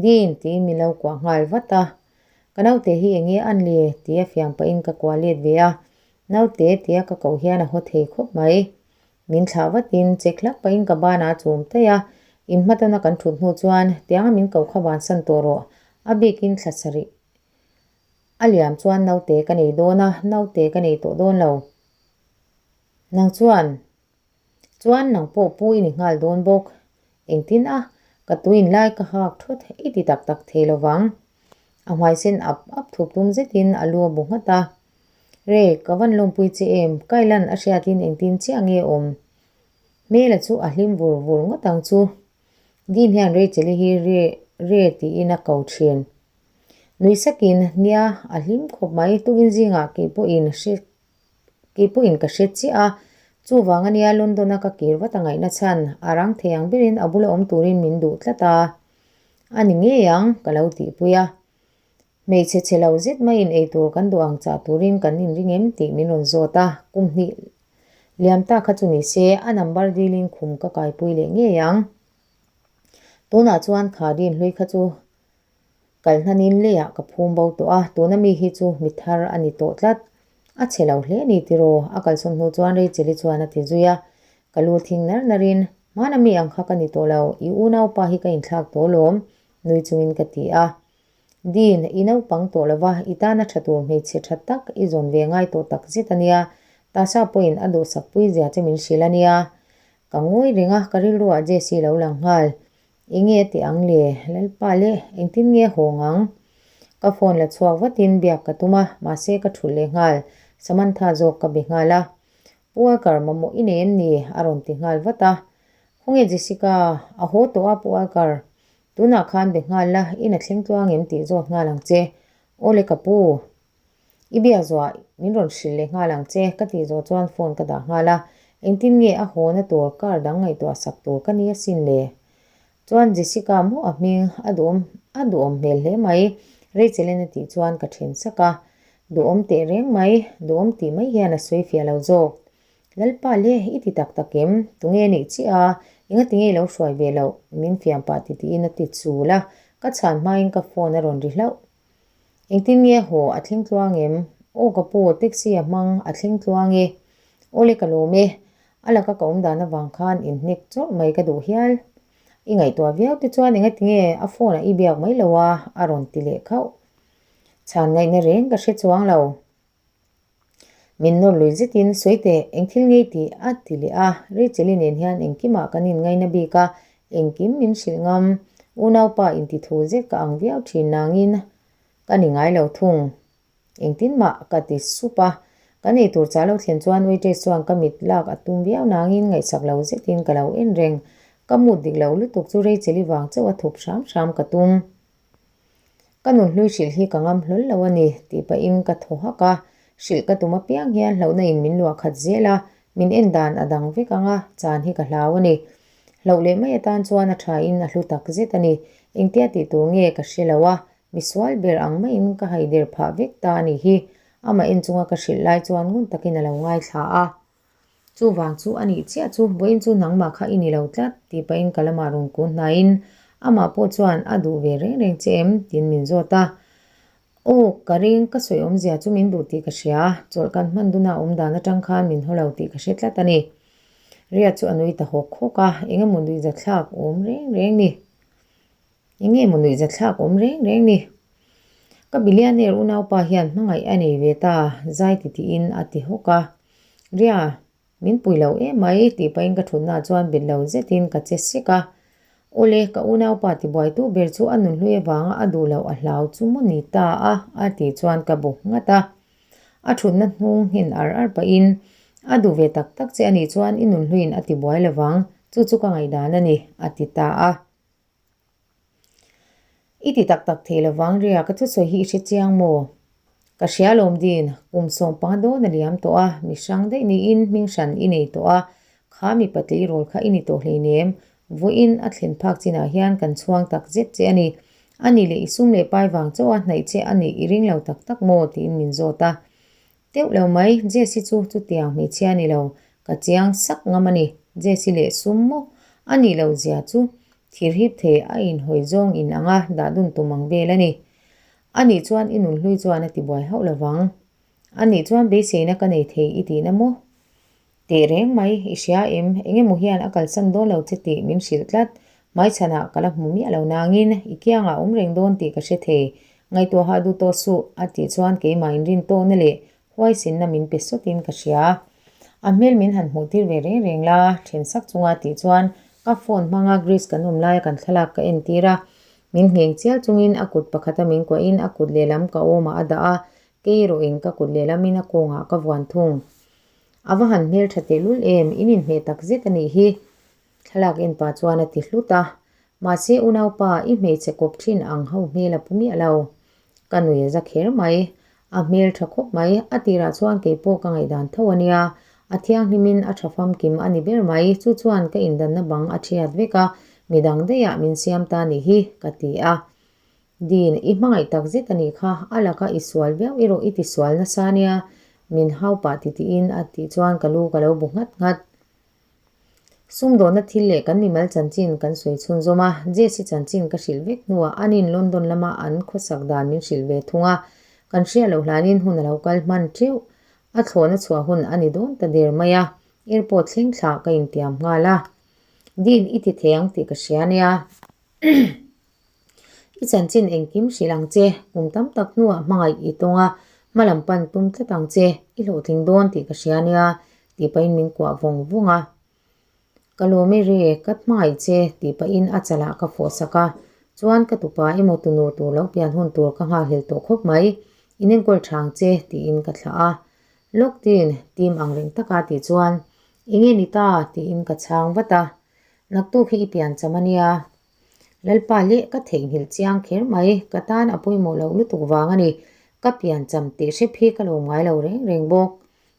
Dean tiin min lo kuah nghal vat a. Ka naute hi eng nge an le? tia fiam pahin ka kuah let ve a. Naute tia ka koh hian a haw thei khawp mai. Min thlah vatin che hlak pahin ka banah a chum taih a. Inhmatana kan thut hnu chuan tianga min koh kha vansan tawh rawh. A bikin thla sarih a liam chuan naute ka nei dawn a, naute ka nei tawh dawn lo. Nang chuan, chuan nang pawh pu i ni nghal dawn bawk. Engtin a, ka tuin lai ka hak thut i ti tak tak thei lo vang. A hmaisen ap ap thup tum zetin a lu a bu nghat a. Re, ka van lawmpui che em, Kailan a hriatin engtin chiah nge awm? Hmela chu a hlim vur vur ngawt ang chu. Dean hian Rachel-i hi Re, Re tiin a ko thin. Nui sakin, nia, a hlim khawp mai, tukin zingah kei pawhin hre Kei pawhin ka hre chiah a, chuvang ania London-a ka kir vat a ngaihna chhan, a rang thei ang berin a bula awm turin min duh tlat a. A ni ngei ang, ka lo tihpui a. Hmeichhe chhe lo zet maiin eitur kan duh ang chah turin kan inring em tih min rawn zawt a, kum hnih liam ta kha chu ni se, a number dilin khum ka kaipui leh ngei ang. Tunah chuan kha rin hlui kha chu Kal hnanin leiah ka phum bo tawh a, tuna mi hi chu mi thar a ni tawh tlat. A chhe lo hle ni tiraw? A kalsawn hnu chuan Rachel-i chuan a ti zui a. Ka lu thing nar narin, Hmana mi ang kha ka ni tawh lo, i unaupa hi ka inthlak tawh lawm, nui chungin ka ti a. Dean, i naupang tawh lo va, i tana tha tur hmeichhe tha tak i zawn ve ngai tawh tak zet a nia, Tasha pawhin a duhsakpui zia che min hrilh a nia. Ka ngawi reng a, ka rilruah Jessie lo lang nghal. Enge a tih ang le? Lalpa le, engtin nge hawng ang? Ka phone la chhuak vatin biak ka tum a, mahse ka thulh leh nghal. Samantha zawk ka be nghal a. Pu Walker, mamawh i nei em ni? a rawn ti nghal vat a. Khawnge Jessica? A haw tawh a Pu Walker. Tunah khan be nghal la, in a thleng tluang em tih zawt nghal ang che. Aw le ka pu. I biak zuah min rawn hrilh leh nghal ang che, ka tih zawh chuan phone ka dah nghal a, engtin nge a hawna tur car dang ngaihtuah sak tur ka ni asin le? Chuan Jessica maw a hming a duhawm a duhawm hmel hle mai, Rachel-in a tih chuan ka then sak a, duhawm teh reng mai, duhawm tih mai hian a sawi fiah lo zawk. Lalpa le, i ti tak tak em? Tunge nih chiah a, engati nge i lo hruai ve loh? Min fiam pah ti tiin a ti chul a, ka chhan hmain ka phone a rawn ri hlauh. Engtin nge haw a thleng tluang em? Aw ka pu, taxi a hmang a thleng tluang e. Awle ka lawm e. A laka ka awm dan avang khan inhnek chawrh mai ka duh hial. I ngaihtuah viau te chuan engati nge a phone ah i biak mai lo a? a rawn ti leh khauh. Chhan ngaihna reng ka hre chuang lo. Min nawr lui zetin sawi teh eng thil ngei tih a ti leh a, Rachel-i nen hian engkimah kan inngaina bik a, engkim min hrilh ngam. Unaupa intithu zet ka ang viau thin nangin ka ni ngai lo thung. Engtin mah ka ti sup a, kan eitur chah lo thlen chuan waitress chuan ka mit lak a tum viau nangin ngaihsak lo zetin ka lo en reng. Ka mood dik lo lutuk chu Rachel-i vang chauh a thup hram hram ka tum. Ka nunhlui hrilh hi ka ngam hlawl lo a ni tih pahin ka thaw hak a, hrilh ka tum apiang hian hlauhna in min luah khat zel a, min en dan a dang vek ang a, chan hi ka hlau a ni. Hlauh leh mai atan chuan a tha in a hlu tak zet a ni. Engtia tih tur nge ka hre lo a, misual ber ang maiin ka haider phah vek ta a nih hi, amah en chunga ka hrilh lai chuan ngun takin a lo ngaithla a. Chuvang chu a nih chiah chu vawiin chu nangmah kha i ni lo tlat tih pahin ka lamah rawn kun hnaiin amah pawh chuan a duh ve reng reng che em tiin min zawt a. Aw, ka ring, ka sawi awmzia chu min duh tih ka hria, chawlh kan hman duna awm dan atang khan min haw lo tih ka hre tlat a ni. Ria chu a nui ta hawk hawk a, eng emaw nuihzathlak awm reng reng ni. Eng nge maw nuihzathlak awm reng reng ni? Ka billionaire unaupa hian hmangaih a nei ve ta, zai ti tiin a ti hawk a. Ria, min pui lo em mai tih pahin ka thutnaah chuan bet lo zetin ka che sek a. Awle, ka unaupa tibuaitu ber chu a nunhlui avanga a duh loh a hlau chu maw ni ta a, a tih chuan ka bu nghat a. A thutna hnung nghen ar ar pahin, A duh ve tak tak che a nih chuan i nunhluiin a tibuai lovang, chu chu ka ngaihdan a ni, a ti ta a. I ti tak tak thei lovang Ria, ka thusawi hi i hre chiang maw? Ka hria lawm Din, kum 15 dawn a liam tawh a, mi hrang daih niin hming hran i nei tawh a, kha mi patli rawl kha i ni tawh hleinem, vawiin a thlen phak chinah hian kan chhuang tak zet che a ni. A nih leh i sum leh pai vang chauh a hnaih che a nih i ring lo tak tak maw? tiin min zawt a. Teuh lo mai, Jesse chu chutiang hmeichhia a ni lo, ka chiang sak ngam a ni. Jesse leh sum maw? A nih loh zia chu thir hip thei a inhawi zawng in anga dah dun tum ang vel a ni. A nih chuan i nunhlui chuan a tibuai hauh lo vang. A nih chuan beiseina ka nei thei i tihna maw? Teh reng mai, i hria em? Eng emaw hian a kalsan dawn lo che tih min hrilh tlat. Hmaichhanah ka la hmu miah lo nangin i kiangah awm reng dawn tih ka hre thei. Ngaihtuah hah duh tawh suh, a tih chuan keimah inrin tawhna leh huaisinna min pe sawtin ka hria. A hmel min han hmuh tir ve reng reng la, then sak chunga tih chuan ka phone hmanga Greece kan awm laia kan thlalak ka entir a. Min ngheng chial chungin a kut pakhata min kuahin a kut lehlam ka awmah a dah a, kei erawhin ka kut lehlamin a kawngah ka vuan thung. A va han hmel tha tehlul em, in inhmeh tak zet a nih hi. Thlalak en pah chuan a ti hlut a. Mahse unaupa, i hmeichhe kawp thin ang ho hmel a pu miah lo. Ka nui a za kher mai. A hmel tha khawp mai, a tirah chuan kei pawh ka ngaihdan tho a nia. A thianghlimin a tha famkim a ni ber mai, chu chuan ka indanna bang a thiat vek a, midang daihah min siam ta nih hi, ka ti a. Dean, i hmangaih tak zet a nih kha, a laka i sual viau erawh i ti sual nasa nia, min hau pah ti tiin a tih chuan ka lu ka lo bu nghat nghat. Sumdawhna thil leh kan mimal chanchin kan sawi chhunzawm a, Jesse chanchin ka hrilh vek hnuah anin London lama an khawsak dan min hrilh ve thung a, kan hriat loh hlanin hun a lo kal hman teuh. A thlawhna chhuah hun a ni dawn ta der mai a, airport thleng thlah ka intiam nghal a. Dean, i ti thei ang tih ka hria nia. I chanchin engkim hrilh ang che, kum tam tak hnuah hmangaih i tawng a, hma lam pan tum tlat ang che, i hlawhtling dawn tih ka hria nia, tih pahin min kuah vawng vawng a. Ka lawm e re, ka hmangaih che, tih pahin a chalah ka fawh sak a, chuan ka tupa emaw tunu tur lo pian hun tur ka nghakhlel tawh khawp mai, in enkawl tha ang che, tiin ka thlah a. Lawktin, tim ang reng taka tih chuan, Enge ni ta? tiin ka chhang vat a. Naktuk hi i pian cham a nia. Lalpa leh ka theihnghilh chiang kher mai, ka tan a pawimawh loh lutuk vang a ni. Ka piancham tih hrep hi ka lawm ngai lo reng reng bawk.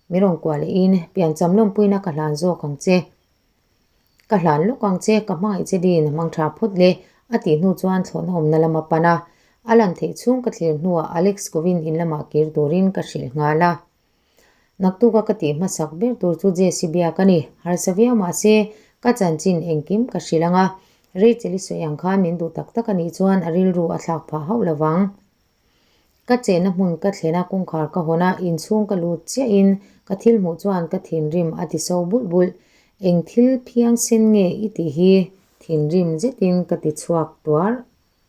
Mi rawn kuah lehin piancham lawmpuina ka hlan zawk ang che. Ka hlan lawk ang che, ka hmangaih che din hmang tha phawt le, a tih hnu chuan thlawhna awmna lam a pan a. A lan theih chhung ka thlir hnuah Alex Kovin in lamah kir turin ka hrilh nghal a. Naktuka ka tih hmasak ber tur chu Jesse biak a ni. Harsa viau mah se, ka chanchin engkim ka hrilh ang a. Rachel i sawi ang khan min duh tak tak a nih chuan a rilru a thlak phah hauh lo vang. Ka chenna hmun ka thlen a, kawngkhar ka hawn a, inchhung ka lut chiahin ka thil hmuh chuan ka thinrim a ti so bulh bulh. Eng thil phiangsen nge i tih hi? Thinrim zetin ka ti chhuak tuar.